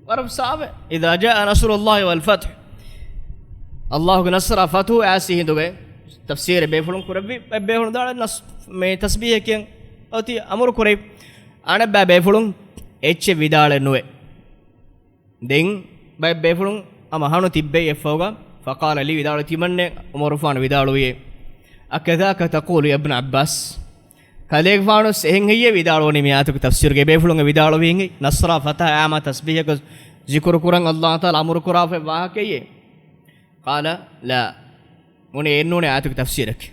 ވަރަށް ސާފެއް. إذا جاء نصر الله والفتح، ﷲގެ ނަޞްރާ ފަތުޙު އައިސް ހިނދުގައި. ތަފްސީރެއް ބޭފުޅުން ކުރެއްވި، ބައެއް ބޭފުޅުން ވިދާޅުވީ ނަސް-، މި ތަސްބީޙަ ކިޔަން އޮތީ އަމުރު ކުރެވި. އަނެއްބައި ބޭފުޅުން އެއްޗެއް ވިދާޅެއް ނުވޭ. ދެން ބައެއް ބޭފުޅުން ހަމަ ހަނު ތިއްބެވި އެއްފަހުގަ، فقال لي، ވިދާޅުވީ، ތިމަންނެ ޢުމަރުގެފާނު ވިދާޅުވިއޭ، أكذاك تقول يا ابن عباس؟ ކަލޭގެފާނުވެސް އެހެން ހެއްޔޭ ވިދާޅުވަނީ މި އާޔަތުގެ ތަފްސީރުގައި؟ ބޭފުޅުން ވިދާޅުވީ އެހެން، ނަޞްރާ ފަތަޙަ އާ މާ ތަސްބީޙަކަށް ޒިކުރު ކުރަން ﷲ ތަޢާލާ އަމުރު ކުރާފައި ވާހަކައެއް؟ قال لا، މުނި އެއްނޫނޭ އާޔަތުގެ ތަފްސީރަކީ.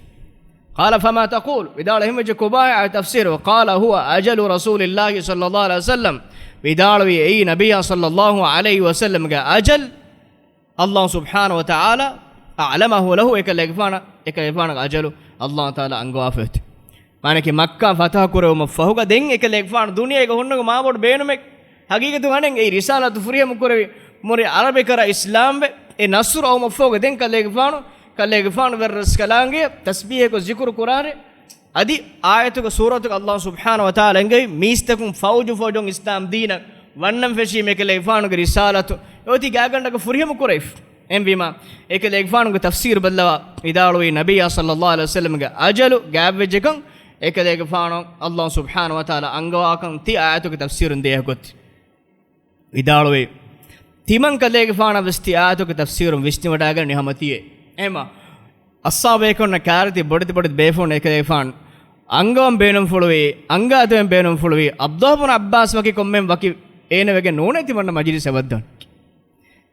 قال فما تقول؟ ވިދާޅުވީ، އެހެންވެއްޖެ ކޮބާ އާޔަތުގެ ތަފްސީރު؟ قال هو أجل رسول الله صلى الله عليه وسلم، ވިދާޅުވީ އެއީ ނަބިއްޔާ ޞައްލައްލާހު ޢަލައިހި ވަސައްލަމްގެ އަޖަލް، ﷲ ސުބްޙާނަހޫ ވަތަޢާލާ أعلمه له، އެކަލޭގެފާނަށް، އެކަލޭގެފާނަށް އަޖަލު ﷲ ތަޢާލާ އަންގަވާފައި އޮތީ. މާނައަކީ މައްކާ ފަތަޙަ ކުރެވުމަށް ފަހުގަ ދެން އެކަލޭގެފާނު ދުނިޔޭގަ ހުންނަ މާބޮޑު ބޭނުމެއް، ޙަޤީޤަތުގަ އަނެއް އެއީ ރިސާލަތު ފުރިހަމަ ކުރެވި މުރި ޢަރަބިކަރަ އިސްލާމްވެ، އެ ނަޞްރު އައުމަށްފަހުގަ ދެން ކަލޭގެފާނު، ކަލޭގެފާނު ވެރިރަސްކަލާނގެ ތަސްބީޙަކޮށް ޒިކުރު ކުރާނެ. އަދި އާޔަތުގެ ސޫރަތުގަ ﷲ ސުބްޙާނަހޫ ވަތަޢާލާ އެންގެވި މީސްތަކުން ފައުޖު ފައުޖުން އިސްލާމް ދީނަށް ވަންނަން ފެށީމޭ އެކަލޭގެފާނުގެ ރިސާލަތު އެއޮތީ ގާތްގަނޑަކަށް ފުރިހަމަ ކުރެވިފަ. އެހެންވީމާ، އެކަލޭގެފާނުގެ ތަފްސީރު ބައްލަވާ، ވިދާޅުވީ ނަބިއްޔާ ޞައްލައްލާހު ޢަލައިހި ވަސައްލަމްގެ އަޖަލު ގާތްވެއްޖެކަން އެކަލޭގެފާނު ﷲ ސުބްޙާނަހޫ ވަތަޢާލާ އަންގަވާކަން ތި އާޔަތުގެ ތަފްސީރުން ދޭހަކޮށް ވިދާޅުވީ. ތިމަން ކަލޭގެފާނަށް ވެސް ތި އާޔަތުގެ ތަފްސީރުން ވިސްނިވަޑައިގަންނަވާ ނިޢުމަތީ. އެހެންމާ، އަޞްޙާބޭކަލުންނަށް ކާރިތި ބޮޑެތި ބޮޑެތި ބޭފުޅުން އެކަލޭގެފާނު އަންގަވަން ބޭނުންފުޅުވީ، އަންގާދެވެން ބޭނުންފުޅުވީ، ޢަބްދުﷲ ބުން ޢައްބާސް ވަކި ކޮންމެހެން ވަކި އޭނަ ވެގެން ނޫނޭ ތިމަންނަ މަޖިލިސް އެބައްދަން.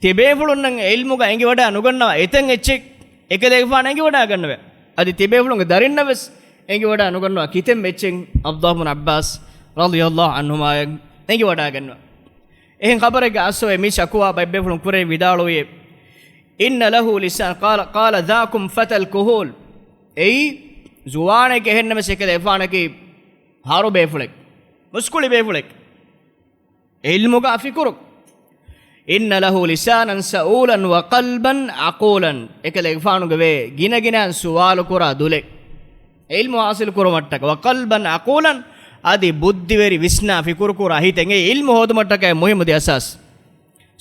ތިބޭފުޅުންނަށް ޢިލްމުގަ އެނގިވަޑައި ނުގަންނަވާ އެތައް އެއްޗެއް އެކަލޭގެފާނު އެނގިވަޑާގަންނަވަ. އަދި ތިބޭފުޅުންގެ ދަރިންނަށް ވެސް އެނގިވަޑާ ނުގަންނަވާ ކިތަންމެ އެއްޗެއް ޢަބްދުﷲ ބިން ޢައްބާސް ރަޟިޔަﷲ ޢަންހުމާއަށް އެނގިވަޑާގަންނަވާ. އެހެން ޚަބަރެއްގަ އަސްވައެ މި ޝަކުވާ ބައެއް ބޭފުޅުން ކުރެ ވިދާޅުވި، إن له لسانا، قال، قال ذاكم فتى الكهول. އެއީ ޒުވާނެކޭ، އެހެންނަމަސް އެކަލޭގެފާނަކީ ހަރު ބޭފުޅެއް، މުސްކުޅި ބޭފުޅެއް. ޢިލްމުގަ ފިކުރު. إن له لسانا سؤولا وقلبا عقولا. އެކަލޭގެފާނުގެ ވޭ ގިނަގިނައިން ސުވާލު ކުރާ ދުލެއް. ޢިލްމު ޙާޞިލު ކުރުމަށްޓަކަ. وقلبا عقولا، އަދި ބުއްދިވެރި ވިސްނާ ފިކުރު ކުރާ ހިތެއް. އެ ޢިލްމު ހޯދުމަށްޓަކައި މުހިއްމު ދެ އަސާސް.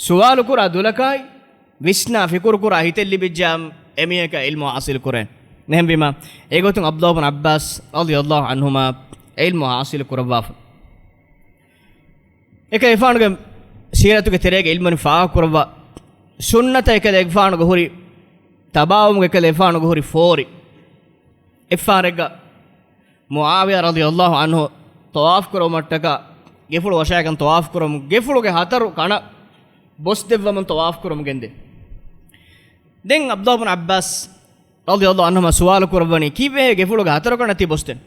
ސުވާލު ކުރާ ދުލަކާއި، ވިސްނާ ފިކުރު ކުރާ ހިތެއް ލިބިއްޖާ، އެމީހަކަށް ޢިލްމު ޙާޞިލު ކުރޭ. އެހެންވީމަ، އެގޮތުން ޢަބްދުﷲ ބިން ޢައްބާސް ރަޟިޔަﷲ ޢަންހުމާ ޢިލްމު ޙާޞިލު ކުރައްވާފަ. އެކަލޭގެފާނުގެ ސީރަތުގެ ތެރޭގަ ޢިލްމުވެރިން ފާހަގަކުރައްވާ ސުންނަތަށް އެކަލޭގެފާނުގެ ހުރި ތަބާވުމުގެ އެކަލޭގެފާނުގެ ހުރި ފޯރި. އެއްފަހަރެއްގަ މުޢާވިޔާ ރަޟިޔަﷲ ޢަންހު ޠަވާފު ކުރުމަށްޓަކާ ގެފުޅު ވަށާގެން ޠަވާފު ކުރަމުން ގެފުޅުގެ ހަތަރު ކަނަށް ބޮސްދެއްވަމުން ޠަވާފު ކުރަމުން ގެންދޭ. ދެން ޢަބްދުﷲ ބިން ޢައްބާސް ރަޟިޔަﷲ ޢަންހުމާ ސުވާލު ކުރައްވަނީ، ކީއްވެހޭ ގެފުޅުގެ ހަތަރު ކަނަށް ތި ބޮސްދެން؟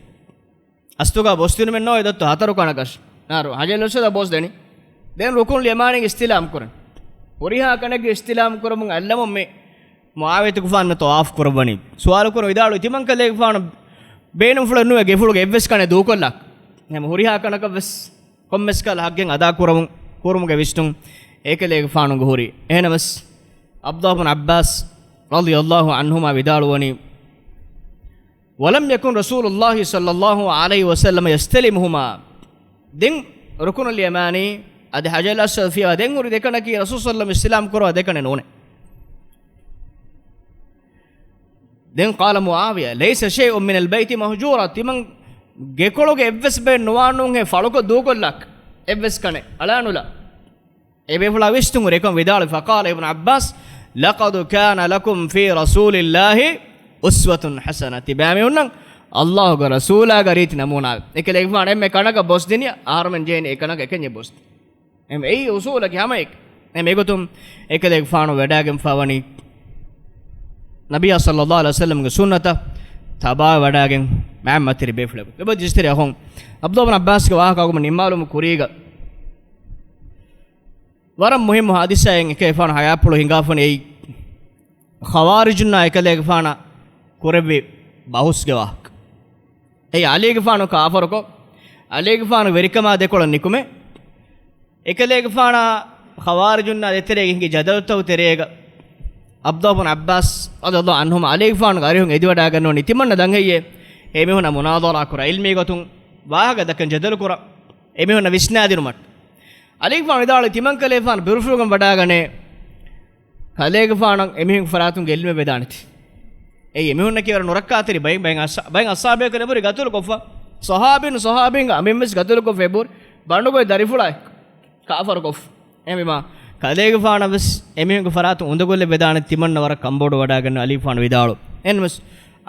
އަސްތުގަ ބޮސްދިނުމެއް ނޯ އެދައްތޯ ހަތަރު ކަނަކަށް. ނާރު ޙަޖަރުލް އަސްވަދަށް ބޮސްދެނީ. ދެން ރުކުނުލް ޔަމާނީގެ އިސްތިލާމް ކުރަން. ހުރިހާ ކަނެއްގެ އިސްތިލާމް ކުރަމުން އައްލަމުން މި މުޢާވިޔަތުގެފާނު މި ޠަވާފު ކުރައްވަނީ. ސުވާލު ކުރަން ވިދާޅުވި، ތިމަން ކަލޭގެފާނު ބޭނުންފުޅެއް ނުވޭ ގެފުޅުގެ އެއްވެސް ކަނެއް ދޫކޮށްލާ. ހަމަ ހުރިހާ ކަނަކަށް ވެސް ކޮންމެސް ކަހަލަ ޙައްޤެއް އަދާ ކުރަމުން، ކުރުމުގެ ވިސްނުން އެކަލޭގެފާނުގެ ހުރި. އެހެނަސް ޢަބްދުﷲ ބިން ޢައްބާސް ރަޟިޔަﷲ ޢަންހުމާ ވިދާޅުވަނީ، ولم يكن رسول الله صلى الله عليه وسلم يستلمهما. ދެން ރުކުނުލް ޔަމާނީ އަދި ޙަޖަރުލް އަސްވަދު ފިޔަވާ ދެން ހުރި ދެކަނަކީ ރަސޫލު ޞައްލަﷲ ޢަލައިހި ވަސައްލަމަ އިސްލާމް ކުރައްވާ ދެކަނެއް ނޫނޭ. ދެން قال معاوية، ليس شيء من البيت مهجورا. ތިމަން ގެކޮޅުގެ އެއްވެސް ބައެއް ނުވާނޫންހޭ ފަޅުކޮށް ދޫކޮށްލާކަށް އެއްވެސް ކަނެއް އަޅާނުލާ. އެބޭފުޅާ ވިސްނުން ހުރި އެކަން ވިދާޅުވި، فقال ابن عباس، لقد كان لكم في رسول الله أسوة حسنة. ތިބާމީހުންނަށް ﷲގެ ރަސޫލާގެ ރީތި ނަމޫނާ. އެކަލޭގެފާނު އެންމެ ކަނަކަށް ބޮސްދިނި އަހަރުމެން ޖެހެނީ އެކަނަކަށް އެކަންޏެއް ބޮސްދިން. އެހެން އެއީ އުސޫލަކީ ހަމައެކަނި. އެހެން އެގޮތުން އެކަލޭގެފާނު ވެޑާގެންފާވަނީ ނަބިއްޔާ ޞައްލަﷲ ޢަލައިހި ވަސައްލަމްގެ ސުންނަތަށް ތަބާވެވަޑާގެން މާތް މަތިރި ބޭފުޅެއް. އެބަ ޖިސްތެރި އަޚުން ޢަބްދުﷲ ބިން ޢައްބާސްގެ ވާހަކަ އަގުމަ ނިންމާލުމު ކުރީގަ ވަރަށް މުހިއްމު ހާދިސާއެއް އެކަލޭގެފާނު ހަޔާތްޕުޅު ހިނގާފަނި އެއީ ޚަވާރިޖުންނާ އެކަލޭގެފާނަށް ކުރެއްވި ބަހުސްގެ ވާހަކަ. އެއީ ޢަލީގެފާނު ކާފަރުކޮށް، ޢަލީގެފާނު ވެރިކަމާ ދެކޮޅަށް ނިކުމެ، އެކަލޭގެފާނާ ޚަވާރިޖުންނާ ދެތެރޭގެ ހިނގި ޖަދަލުތައް ތެރޭގަ ޢަބްދުﷲ ބިން ޢައްބާސް ރަޟިޔަﷲ ޢަންހުމާ ޢަލީގެފާނުގެ އަރިހުން އެދިވަޑާގަންނަވަނީ ތިމަންނަ ދަންހެއްޔޭ އެމީހުންނާ މުނާޟަރާ ކުރާ، ޢިލްމީ ގޮތުން ވާހަކަ ދައްކަން ޖަދަލު ކުރާ، އެމީހުންނަށް ވިސްނާދިނުމަށް. ޢަލީގެފާނު ވިދާޅުވީ ތިމަން ކަލޭގެފާނު ބިރުފުޅުގަން ވަޑާގަނޭ، ކަލޭގެފާނަށް އެމީހުންގެ ފަރާތުން ޢިލްމެއް ވެދާނެތީ. އެއީ އެމީހުންނަކީ ވަރަށް ނުރައްކާތެރި ބައެއް، ބައެއް އަޞް-، ބައެއް އަޞްޙާބޭކަލޭ ބުރި ގަތުލުކޮށްފަ، ޞަޙާބީން ޞަޙާބީންގެ އަމިއްލަ ވެސް ގަތުލުކޮށްފަ އެބުރި ބަނޑުގޮތް ދަރިފުޅާ އެއްކޮށް ކާފަރުކޮށްފަ. އެހެންވީމާ، ކަލޭގެފާނަށް ވެސް އެމީހުންގެ ފަރާތުން އުނދަގުލެއް ވެދާނެ ތިމަންނަ ވަރަށް ކަންބޮޑުވަޑާގަންނަ ޢަލީގެފާނު ވިދާޅު. އެހެންވެސް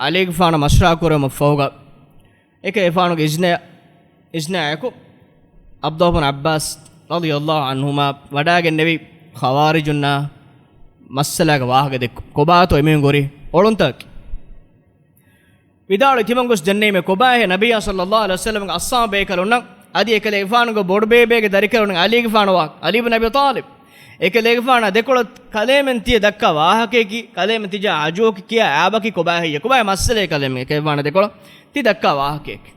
ޢަލީގެފާނަށް މަޝްވަރާ ކުރެވުމަށް ފަހުގަ، އެކަލޭގެފާނުގެ އިޒްނަ-، އިޒްނާއެކު، ޢަބްދުﷲ ބިން ޢައްބާސް ރަޟިޔަﷲ ޢަންހުމާ ވަޑާގެންނެވި ޚަވާރިޖުންނާ މައްސަލާގެ ވާހަކަ ދެއްކު. ކޮބާތޯ އެމީހުން ގުރި އޮޅުންތަކަކީ؟ ވިދާޅުވި ތިމަން ގޮސް ދެންނެވީމޭ ކޮބާހޭ ނަބިއްޔާ ޞައްލަﷲ ޢަލައިހި ވަސައްލަމްގެ އަޞްޙާބު ބޭކަލުންނަށް އަދި އެކަލޭގެފާނުގެ ބޮޑުބޭބޭގެ ދަރިކަލުން ޢަލީގެފާނު ވާ، ޢަލީ ބިން އަބީ ޠާލިބް. އެކަލޭގެފާނާ ދެކޮޅަށް ކަލޭމެން ތިޔަ ދައްކާ ވާހަކަޔަކީ، ކަލޭމެން ތިޖާ އަޖޫކި ކިޔާ އާބަކީ ކޮބާ ހެއްޔޭ؟ ކޮބާ މައްސަލައެއް ކަލޭމެން އެކަލޭގެފާނާ ދެކޮޅަށް ތި ދައްކާ ވާހަކަޔަކީ؟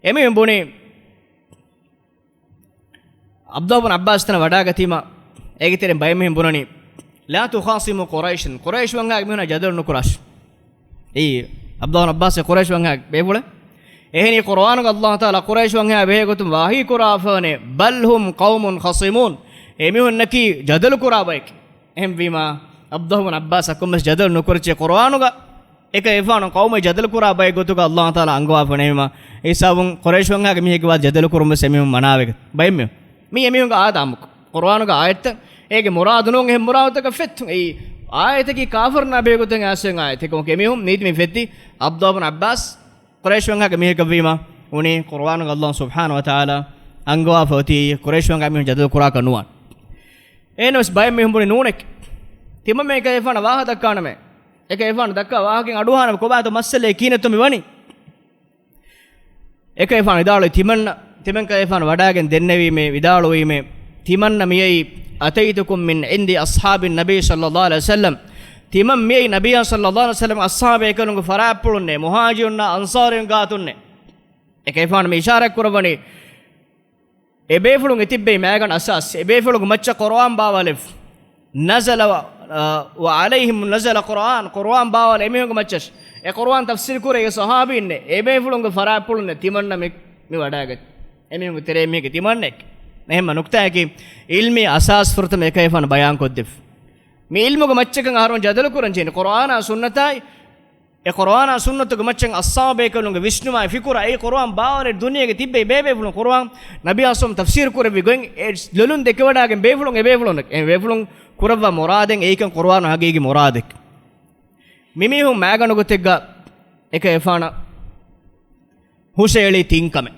އެމީހުން ބުނީ، ޢަބްދުﷲ ބިން ޢައްބާސް ތަނަށް ވަޑާގަތީމަ، އޭގެ ތެރެއިން ބައެއް މީހުން ބުނަނީ، لا تخاصموا قريشا، ޤުރައިޝް ވަންހާގެ މީހުނާ ޖަދަލު ނުކުރާށޭ. އެއީ، ޢަބްދުﷲ ބިން ޢައްބާސް ޤުރައިޝް ވަންހާގެ ބޭފުޅެއް. އެހެނީ ޤުރުއާނުގަ ﷲ ތަޢާލާ ޤުރައިޝް ވަންހާ ބެހޭ ގޮތުން ވަޙީ ކުރާފަވަނީ، بل هم قوم خصمون، އެމީހުންނަކީ ޖަދަލު ކުރާ ބައެކޭ. އެހެންވީމާ، ޢަބްދުﷲ ބިން ޢައްބާސް އަކުން ވެސް ޖަދަލު ނުކުރައްޗޭ ޤުރުއާނުގަ އެކަލޭގެފާނު ޤައުމެއް ޖަދަލު ކުރާ ބައެއް ގޮތުގަ ﷲ ތަޢާލާ އަންގަވާފަ ނެތްވީމަ، އެ ހިސާބުން ޤުރައިޝް ވަންހާގެ މީހެއްގެ ވާ ޖަދަލު ކުރުން ވެސް އެމީހުން މަނާވެގެ ބައެއް މީހުން. މީ އެމީހުންގެ އާދަ އާއްމުކޮށް، ޤުރުއާނުގެ އާޔަތްތައް އޭގެ މުރާދު ނޫން އެހެން މުރާދުތަކަށް ފެއްތުން. އެއީ އާޔަތަކީ ކާފަރުންނާ ބެހޭ ގޮތުން އައިސްފަ އޮތް އާޔަތެއް ކަމަކު އެމީހުން ނީތި މި ފެއްތި ޢަބްދުﷲ ބިން ޢައްބާސް ޤުރައިޝް ވަންހާގެ މީހަކަށްވީމަ، އުނި ޤުރުއާނުގަ ﷲ ސުބްޙާނަހޫ ވަތަޢާލާ އަންގަވާފަ އޮތީ ޤުރައިޝް ވަންހާގެ މީހުން ޖަދަލު ކުރާކަށް ނުވާނެ. އެހެނަސް ބައެއް މީހުން ބުނި ނޫނެކޭ. ތިމަންމެ އެކަލޭފާނަށް ވާހަކަ ދައްކާނަމޭ. އެކަލޭފާނަށް ދައްކާ ވާހަކައިން އަޑުއަހާނަމޭ، ކޮބާތޯ މައްސަލައެއް، ކިހިނެއްތޯ މި ވަނީ؟ އެކަލޭފާނު ވިދާޅުވި ތިމަންނަ، ތިމަން ކަލޭފާނު ވަޑައިގެން ދެންނެވީމޭ، ވިދާޅުވީމޭ، ތިމަންނަ މިއައީ، أتيتكم من عند أصحاب النبي صلى الله عليه وسلم، ތިމަން މިއައީ ނަބިއްޔާ ޞައްލައްލާހު ޢަލައިހި ވަސައްލަމް އަޞްޙާބު ބޭކަލުންގެ ފަރާތްޕުޅުންނޭ، މުހާޖިރުންނާ އަންޞާރީން ގާތުންނޭ. އެކަލޭފާނު މި އިޝާރާތް ކުރައްވަނީ، އެބޭފުޅުން އެތިއްބެވި މައިގަނޑު އަސާސް، އެބޭފުޅުންގެ މައްޗަށް ޤުރުއާން ބާވާލެވި. نزل و، އަ، وعليهم نزل القرآن، ޤުރުއާން ބާވާލެވި އެމީހުންގެ މައްޗަށް. އެ ޤުރުއާން ތަފްސީރު ކުރެވި އެ ޞަޙާބީންނޭ، އެބޭފުޅުންގެ ފަރާތްޕުޅުންނޭ ތިމަންނަ މި، މި ވަޑައިގަތީ. އެމީހުންގެ ތެރޭ މީހެއްގެ ތިމަންނައެއް. އެހެންމަ ނުކްތާއަކީ، ޢިލްމީ އަސާސް ފުރަތަމަ އެކަލޭފާނު ބަޔާން ކޮށްދެއްވި. މި ޢިލްމުގެ މައްޗަކަށް އަހަރުން ޖަދަލު ކުރަން ޖެހެނީ ޤުރުއާނާ ސުންނަތާއި، އެ ޤުރުއާނާ ސުންނަތުގެ މައްޗަށް އަޞްޙާބޭކަލުންގެ ވިސްނުމާއި ފިކުރާ، އެ ޤުރުއާން ބާވާލެވި ދުނިޔޭގެ ތިއްބެވި ބޭބޭފުޅުން ޤުރުއާން ނަބީ އަސްލަމް ތަފްސީރު ކުރެއްވި ގޮތް އެ ލޮލުން ދެކެވަޑައިގެން ބޭފުޅުން އެބޭފުޅުން، އެ ބޭފުޅުން ކުރައްވާ މުރާދެއް އެއީކަން ޤުރުއާނު ހަގީގީ މުރާދެއް. މިމީހުން މައިގަނޑު ގޮތެއްގަ އެކަލޭފާނަށް ހުށައެޅީ ތިން ކަމެއް.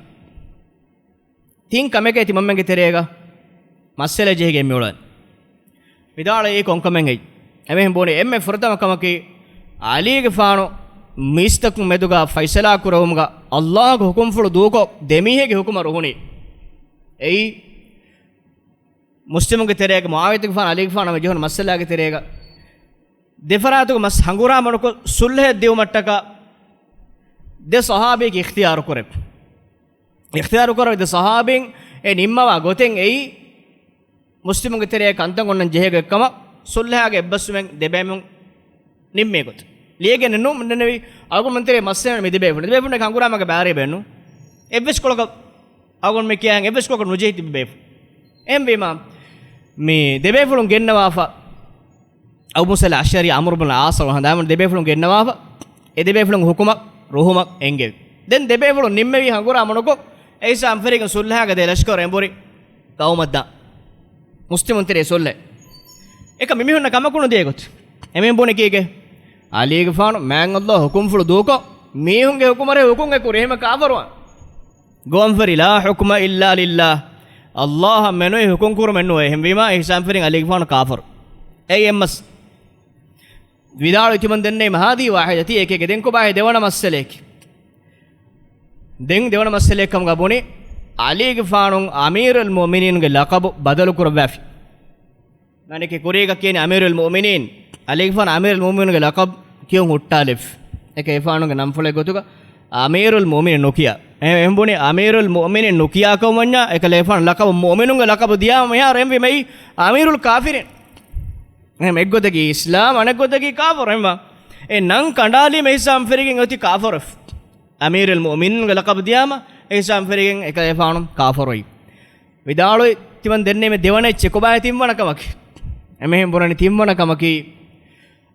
ތިން ކަމެކޭ ތިމަންމެންގެ ތެރޭގަ މައްސަލަ ޖެހިގެން މިއުޅެނީ. ވިދާޅުވީ ކޮންކަމެއް ހެއްޔެވެ؟ އެމީހުން ބުނި އެންމެ ފުރަތަމަ ކަމަކީ، ޢަލީގެފާނު މީސްތަކުން މެދުގަ ފައިސަލާ ކުރެވުމުގަ ﷲ ގެ ޙުކުމްފުޅު ދޫކޮށް، ދެމީހެއްގެ ޙުކުމަށް ރުހުނީ. އެއީ، މުސްލިމުންގެ ތެރޭގަ މުޢާވިޔަތުގެފާނު ޢަލީގެފާނު ހަމަ ޖެހުނު މައްސަލާގެ ތެރޭގަ، ދެފަރާތުގެ މަސް ހަނގުރާމަނުކޮށް، ޞުލްޙައަށް ދިއުމަށްޓަކާ ދެ ޞަޙާބީގެ އިޚްތިޔާރު ކުރެވި. އިޚްތިޔާރު ކުރެވި ދެ ޞަޙާބީން އެ ނިންމަވާ ގޮތެއް އެއީ، މުސްލިމުންގެ ތެރޭ ކަންތައް އޮންނަން ޖެހޭ ގޮތްކަމަށް، ޞުލްޙައިގެ އެއްބަސްވުމެއް ދެބޭމުން ނިންމޭ ގޮތަށް. ލިޔެގެން ނޫން ދެންނެވި އަޅުގަނޑުމެން ތެރޭ މައްސަލަ މި ދެބޭފުޅުން، ދެބޭފުޅުން ހަނގުރާމަގެ ބާރޭ ބޭނު. އެއްވެސް ކޮޅަކަށް އަޅުގަނޑު މި ކިޔާ އެއްވެސް ކޮޅަކަށް ނުޖެހި ތިބި ބޭފުޅުން. އެހެންވީމާ، މި ދެބޭފުޅުން ގެންނަވާފަ، އަބޫ މޫސާ އަލް އަޝްޢަރީ ޢަމްރު ބިން އާޞް ހަނދާން ދެބޭފުޅުން ގެންނަވާފަ، އެ ދެބޭފުޅުން ޙުކުމަށް ރުހުމަށް އެންގެވި. ދެން ދެބޭފުޅުން ނިންމެވި ހަނގުރާމަނުކޮށް، އެ ހިސާބުން ފެށިގެން ޞުލްޙައިގެ ދެ ލަޝްކަރު އެނބުރި ޤައުމަށްދާ. މުސްލިމުން ތެރޭ ޞުލްޙަ. އެކަން މިމީހުންނަށް ކަމަކު ނުދޭ ގޮތަށް. އެމީހުން ބުނި ކީކޭ؟ ޢަލީގެފާނު މާތް ﷲ ގެ ޙުކުމްފުޅު ދޫކޮށް، މީހުންގެ ޙުކުމަށް ރޭ ޙުކުމް އެކުރި، އެހެންމަ ކާފަރުވާން. ގޮވަންފަރި، لا حكم إلا لله. ﷲ އަށް މެނުވީ ޙުކުމް ކުރުމެއް ނުވޭ. އެހެންވީމާ، އެ ހިސާބުން ފެށިގެން ޢަލީގެފާނު ކާފަރު. އެއީ އެއް މަސް. ވިދާޅުވި ތިމަން ދެންނެވީމަ، هذه واحدة، އެކެއް. ދެން ކޮބާހޭ ދެވަނަ މައްސަލައަކީ؟ ދެން ދެވަނަ މައްސަލައަކީ ކަމުގަ ބުނި، ޢަލީގެފާނު އަމީރުލް މުއުމިނީންގެ ލަޤަބު ބަދަލު ކުރައްވާފި. މާނައަކީ ކުރީގަ ކިޔަނީ އަމީރުލް މުއުމިނީން، ޢަލީގެފާނު އަމީރުލް މުއުމިނީންގެ ލަޤަބު ކިޔުން ހުއްޓާލެވި. އެކަލޭފާނުގެ ނަންފުޅެއް ގޮތުގަ އަމީރުލް މުއުމިނީން ނުކިޔާ. އެ-، އެހެން ބުނި އަމީރުލް މުއުމިނީން ނުކިޔާ ކަމަށް ވަންޏާ، އެކަލޭފާނު ލަޤަބު މުއުމިނުންގެ ލަޤަބު ދިޔާ މިހާރު އެހެންވީމައި އަމީރުލް ކާފިރީން. އެހެން އެއްގޮތަކީ އިސްލާމް، އަނެއްގޮތަކީ ކާފަރު. އެހެންވާ އެ ނަން ކަނޑާލީމަ އެ ހިސާބުން ފެށިގެން އޮތީ ކާފަރު. އަމީރުލް މުއުމިނީންގެ ލަޤަބު ދިޔާމަ އެ ހިސާބުން ފެށިގެން އެކަލޭފާނު ކާފަރުވި. ވިދާޅުވި ތިމަން ދެންނެވީމަ ދެވަނަ އެއްޗެއް ކޮބާހޭ ތިންވަނަ ކަމަކީ؟ އެމީހުން ބުނަނީ ތިންވަނަ ކަމަކީ،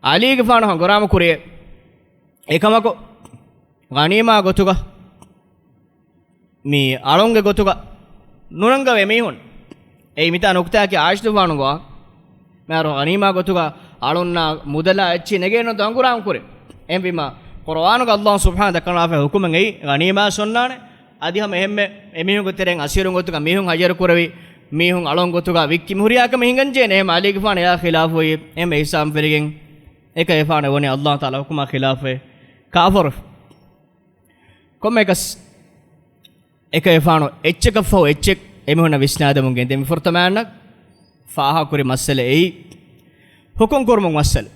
ޢަލީގެފާނު ހަނގުރާމަ ކުރި އެކަމަކު، ޣަނީމާ ގޮތުގަ މި އަޅުންގެ ގޮތުގަ ނުނަންގަވޭ މީހުން. އެއީ މިތާ ނުކުތާއަކީ ޢާއިޝަތުފާނުގެ ވާ. މިހާރު ޣަނީމާ ގޮތުގަ އަޅުންނާ މުދަލާ އެއްޗިހި ނެގޭނެ ދޯ ހަނގުރާމަ ކުރި. އެހެންވީމާ، ޤުރުއާނުގަ ﷲ ސުބްޙާނަހޫ ދައްކަންވާފައި ޙުކުމެއް އެއީ ޣަނީމާ އޮންނާނެ. އަދި ހަމަ އެހެންމެ އެމީހުންގެ ތެރެއިން އަސީރުން ގޮތުގަ މީހުން ހައްޔަރު ކުރެވި، މީހުން އަޅުން ގޮތުގަ ވިއްކި މި ހުރިހާ ކަމެއް ހިނގަން ޖެހޭނެ. އެހެން ޢަލީގެފާނު އެއާ ޚިލާފުވި. އެހެން އެ ހިސާބުން ފެށިގެން އެކަލޭފާނު ވަނީ ﷲ ތަޢާލާ ޙުކުމާ ޚިލާފުވެ ކާފަރު. ކޮންމެއަކަސް އެކަލޭފާނު އެއްޗަކަށްފަހު އެއްޗެއް އެމީހުންނަށް ވިސްނާދެމުން ގެންދެވި. މި ފުރަތަމައަށް ފާހަގަކުރި މައްސަލަ އެއީ، ޙުކުމް ކުރުމުގެ މައްސަލަ.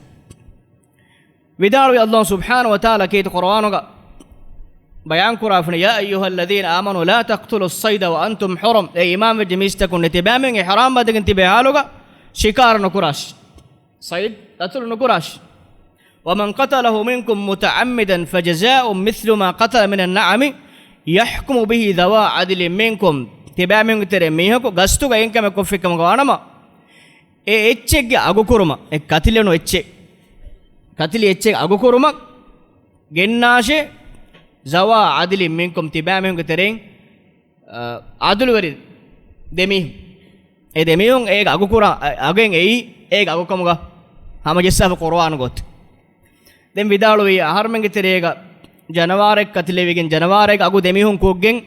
ވިދާޅުވި ﷲ ސުބްޙާނަހޫ ވަތަޢާލާ ކީރިތި ޤުރުއާނުގަ ބަޔާންކުރާފަ، يا أيها الذين آمنوا لا تقتلوا الصيد وأنتم حرم. އޭ އީމާންވެއްޖެ މީސްތަކުންނޭ، ތިބާމީހުން އިޙްރާމް ބަނދެގެން ތިބޭ ޙާލުގަ ޝިކާރަ ނުކުރާށި. ޞައިދު ޤަތުލު ނުކުރާށި. ومن قتله منكم متعمدا فجزاء مثل ما قتل من النعم يحكم به ذوا عدل منكم. ތިބާމީހުންގެ ތެރެއިން މީހަކު ގަސްތުގަ އެހެން ކަމެއް ކޮށްފި ކަމުގަ ވާނަމަ، އެ އެއްޗެއްގެ އަގުކުރުމަށް، އެ ކަތިލެއް ނޫން އެއްޗެއް، ކަތިލި އެއްޗެއް އަގުކުރުމަށް ގެންނާށޭ، ޒަވާ ޢަދިލިން މިންކުމް، ތިބާމީހުންގެ ތެރެއިން، އަ، ޢަދުލުވެރި ދެމީހުން. އެ ދެމީހުން އޭގެ އަގުކުރާ، އަ، އަގެއް އެއީ އޭގެ އަގުކަމުގަ ހަމަޖައްސާފަ ޤުރުއާނުގަ އޮތީ. ދެން ވިދާޅުވީ، އަހަރުމެންގެ ތެރޭގަ ޖަނަވާރެއް ކަތިލެވިގެން، ޖަނަވާރެއްގެ އަގު ދެމީހުން ކުރެވިގެން،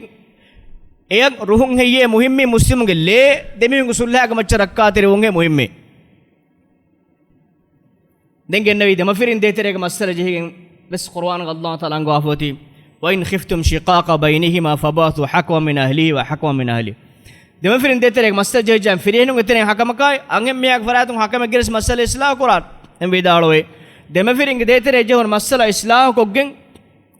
އެއަށް ރުހުން ހެއްޔޭ މުހިއްމީ؟ މުސްލިމުންގެ ލޭ ދެމީހުންގެ ޞުލްޙާގެ މައްޗަށް ރައްކާތެރިވުން ހޭ މުހިއްމީ؟ ދެން ގެންނެވީ ދެމަފިރިން ދޭތެރޭގެ މައްސަލަ ޖެހިގެން ވެސް ޤުރުއާނުގަ ﷲ ތަޢާލާ އަންގަވާފަ އޮތީ، "وإن خفتم شقاق بينهما فابعثوا حكما من أهله وحكما من أهلها." ދެމަފިރިން ދޭތެރޭގެ މައްސަލަ ޖެހިއްޖާ ފިރިހެނުން އެތެރެއިން ޙަކަމަކާއި، އަންހެންމީހާގެ ފަރާތުން ޙަކަމެއް ގެނެސް މައްސަލަ އިޞްލާޙު ކުރާނެ. ދެން ވިދާޅުވޭ، ދެމަފިރިންގެ ދޭތެރޭ ޖެހުނު މައްސަލަ އިޞްލާޙު ކޮށްގެން،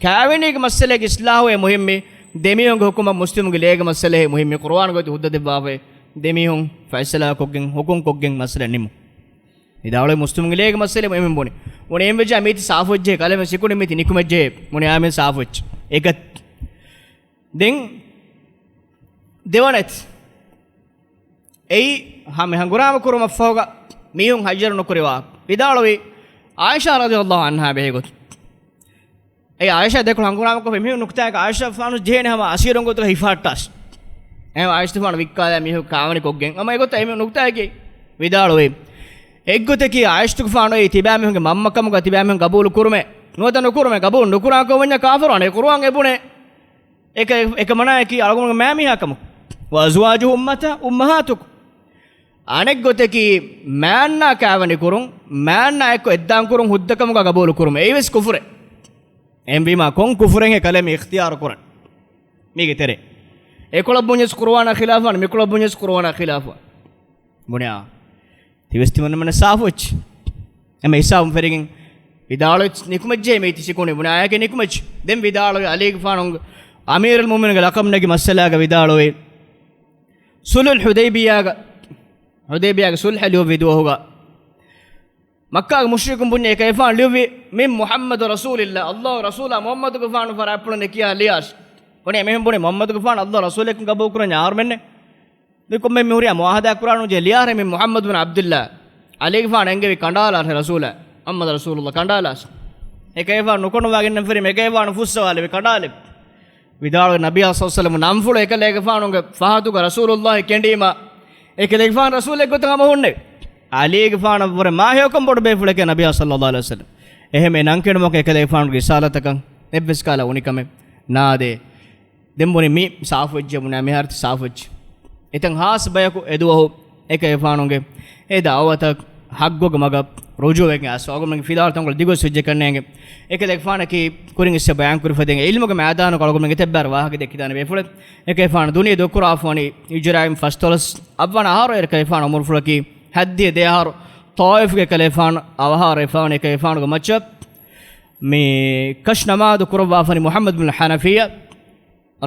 ކާވެނީގެ މައްސަލައެއްގެ އިޞްލާޙުއޭ މުހިއްމީ، ދެމީހުންގެ ޙުކުމަށް މުސްލިމުންގެ ލޭގެ މައްސަލައޭ މުހިއްމީ. ޤުރުއާނުގައި ހުއްދަ ދެއްވާފައި، ދެމީހުން ފައިޞަލާ ކޮށްގެން، ޙުކުމް ކޮށްގެން މައްސަލަ ނިމުން. ވިދާޅުވީ މުސްލިމުންގެ ލޭގެ މައްސަލައޭ މުހިއްމީ ބުނި. ބުނި އެހެންވެއްޖާ މީތި ސާފުވެއްޖެ، ކަލޭމެން ސިކުނޑި މީތި ނިކުމެއްޖެ ބުނި އާމިން ސާފުވެއްޖެ. އެކަ ދެން ދެވަނަތި. އެއީ ހަމަ ހަނގުރާމަ ކުރުމަށްފަހުގަ މީހުން ހައްޔަރު ނުކުރިވާ. ވިދާޅުވީ ޢާއިޝާ ރަޟިޔަﷲ ޢަންހާ ބެހޭގޮތުން. އެ ޢާއިޝާ ދެކޮޅު ހަނގުރާމަކޮށްފަ މީހުން ނުކުތާއަކަށް ޢާއިޝާފާނު ޖެހޭނެ ހަމަ އަސީރުން ގޮތުގަ ހިފަހައްޓާސް. އެހެން ޢާއިޝާފާނު ވިއްކާލާ މީހުން ކާވަނި ކޮށްގެން. ހަމަ އެގޮތަށް އެމީހުން ނުކުތާއަކީ ވިދާޅުވީ. އެއްގޮތަކީ ޢާއިޝަތުގެފާނު އެއީ ތިބާމީހުންގެ މަންމަކަމުގަ ތިބާމީހުން ގަބޫލު ކުރުމޭ. ނުވަތަ ނުކުރުމޭ. ގަބޫލު ނުކުރާކަމަށް ވަންޏާ ކާފަރުވާނެ. ޤުރުއާން އެބުނޭ. އެކަ-، އެކަމަނާއަކީ އަޅުގަނޑުގެ މާމީހާކަމު. "وأزواجه أمة-، أمهاتكم." އަނެއްގޮތަކީ މާންނާ ކާވަނި ކުރުން، މާންނާ އެއްކޮށް އެއްދާން ކުރުން ހުއްދަކަމުގަ ގަބޫލު ކުރުމޭ. އެއީވެސް ކުފުރެއް. އެހެންވީމާ ކޮން ކުފުރެއްހޭ ކަލޭމެން އިޚްތިޔާރު ކުރަން؟ މީގެ ތެރޭ. އެކޮޅަށް ބުންޏަސް ޤުރުއާނާ ޚިލާފުވާނެ، މިކޮޅަށް ބުންޏަސް ޤުރުއާނާ ޚިލާފުވާނެ. ބުނެއާ. ތިވެސް ތިމަންނަމެން ސާފުވެއްޗި. އެމެ ހިސާބުން ފެރިގެން ވިދާޅުވެ ނިކުމެއްޖެ މީތި ސިކުނޑި ބުނެ އާޔަކެ ނިކުމެއްޖެ. ދެން ވިދާޅުވެ ޢަލީގެފާނު އަމީރުލް މުއުމިނީންގެ ލަޤަބު ނެގި މައްސަލާގަ ވިދާޅުވެ ޞުލްޙުލް ޙުދައިބިޔާގަ، ޙުދައިބިޔާގެ ޞުލްޙަ ލިޔުއްވި ދުވަހުގަ މައްކާގެ މުޝްރިކުން ބުންޏެ އެކަލޭގެފާނު ލިޔުއްވި، "من محمد رسول الله، ﷲ ރަސޫލާ މުޙައްމަދުގެފާނު ފަރާތްޕުޅުން ކިޔާ ލިޔާސް." ބުނެ އެމީހުން ބުނި، މުޙައްމަދުގެފާނު ﷲ ރަސޫލެއްކަން ގަބޫލު ކުރަން އަހަރުމެންނެއް. މި ކޮންމެ މި ހުރިހާ މުޢާހަދާ ކުރާނު ޖެ ލިޔާރެ މި މުޙައްމަދު ބިން ޢަބްދިއްލާ. ޢަލީގެފާނު އެންގެވި ކަނޑާލާށެ ރަސޫލާ، މުޙައްމަދު ރަސޫލުﷲ ކަނޑާލާށެ. އެކަލޭގެފާނު ނުކޮނުވާގެންނަން ފެރި މެކަލޭގެފާނު ފުއްސަވާލެވި ކަނޑާލެއް. ވިދާޅުވި ނަބިއްޔާ ޞައްލަﷲު ޢަލައިހި ވަސައްލަމަ ނަންފުޅު އެކަލޭގެފާނުގެ ފަހަތުގަ ރަސޫލުﷲ ކެނޑީމަ، އެކަލޭގެފާނު ރަސޫލެއް ގޮތަށް ހަމަ ހުންނެވި. ޢަލީގެފާނަށްވުރެ މާ ހެޔޮކަން ބޮޑު ބޭފުޅެކޭ ނަބިއްޔާ ޞައްލަﷲު ޢަލައިހި ވަސައްލަމަ. އެހެން އެ ނަން ކެނޑުމަކަށް އެކަލޭގެފާނުގެ ރިސާލަތަކަށް އެއްވެސް ކަހަލަ އުނިކަމެއް ނާދޭ. ދެން ބުނި މި ސާފުވެއްޖެ ބުނާ މިހާރު ތި ސާފުވެއްޖެ. އެތަން ހާސް ބަޔަކު އެދުވަހު އެކަލޭގެފާނުގެ އެ ދަޢުވަތަށް ޙައްޤުގެ މަގަށް ރުޖޫޢަވެގެން އައިސް އަޅުގަނޑުމެންގެ ފިލާވަޅު ތަންކޮޅެއް ދިގު ސުޖެކަންނޭނގެ. އެކަލޭގެފާނަކީ ކުރިން އިސް ބަޔާން ކުރި ފަދައިން ޢިލްމުގެ މައިދާނުގަ އަޅުގަނޑުމެންގެ ތެއްބާރު ވާހަކަ ދެއްކިދާނެ ބޭފުޅެއް. އެކަލޭގެފާނު ދުނިޔެ ދޮއްކުރާފަވަނީ ހިޖުރާއިން ފަސްދޮޅަސް އަށްވަނަ އަހަރު އެކަލޭގެފާނު ޢުމުރުފުޅަކީ ހައްދިހަ ދެއަހަރު ޠާއިފުގެ އެކަލޭގެފާނު އަވަހާރަވެފަވަނީ އެކަލޭގެފާނުގެ މައްޗަށް މި ކަށު ނަމާދު ކުރައްވާފަނި މުޙައްމަދު ބިން ޙަނަފިއްޔާ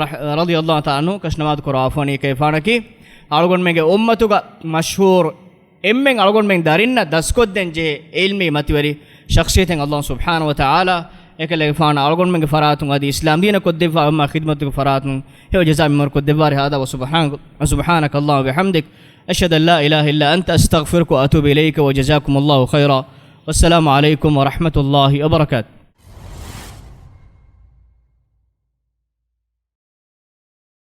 ރަޙް-، ރަޟިޔަﷲ ތަޢާލާ ޢަންހު ކަށު ނަމާދު ކުރައްވާފަނި އެކަލޭގެފާނަކީ އަޅުގަނޑުމެންގެ އުއްމަތުގަ މަޝްހޫރު އެންމެން އަޅުގަނޑުމެން ދަރިންނަށް ދަސްކޮށްދޭން ޖެހޭ ޢިލްމީ މަތިވެރި ޝަޚްޞިއްޔަތެއް. ﷲ ސުބްޙާނަހޫ ވަތަޢާލާ އެކަލޭގެފާނަށް އަޅުގަނޑުމެންގެ ފަރާތުން އަދި އިސްލާމް ދީނަށް ކޮށްދެއްވާ އެންމެ ޚިދްމަތުގެ ފަރާތުން ހެޔޮ ޖަޒާ މިންވަރު ކޮށްދެއްވާރި. ހާދާ ވަ ސުބްޙާނަ-، ސުބްޙާނަކަ ﷲ ވަބިޙަމްދިކަ، އަޝްހަދު އަން ލާ އިލާހަ އިއްލާ އަންތަ، އަސްތަޣްފިރުކަ ވައަތޫބު އިލައިކަ، ވަޖަޒާކުމުﷲ ޚައިރާ. ވައްސަލާމު ޢަލައިކުމް ވަރަޙްމަތުﷲ ވަބަރަކާތު.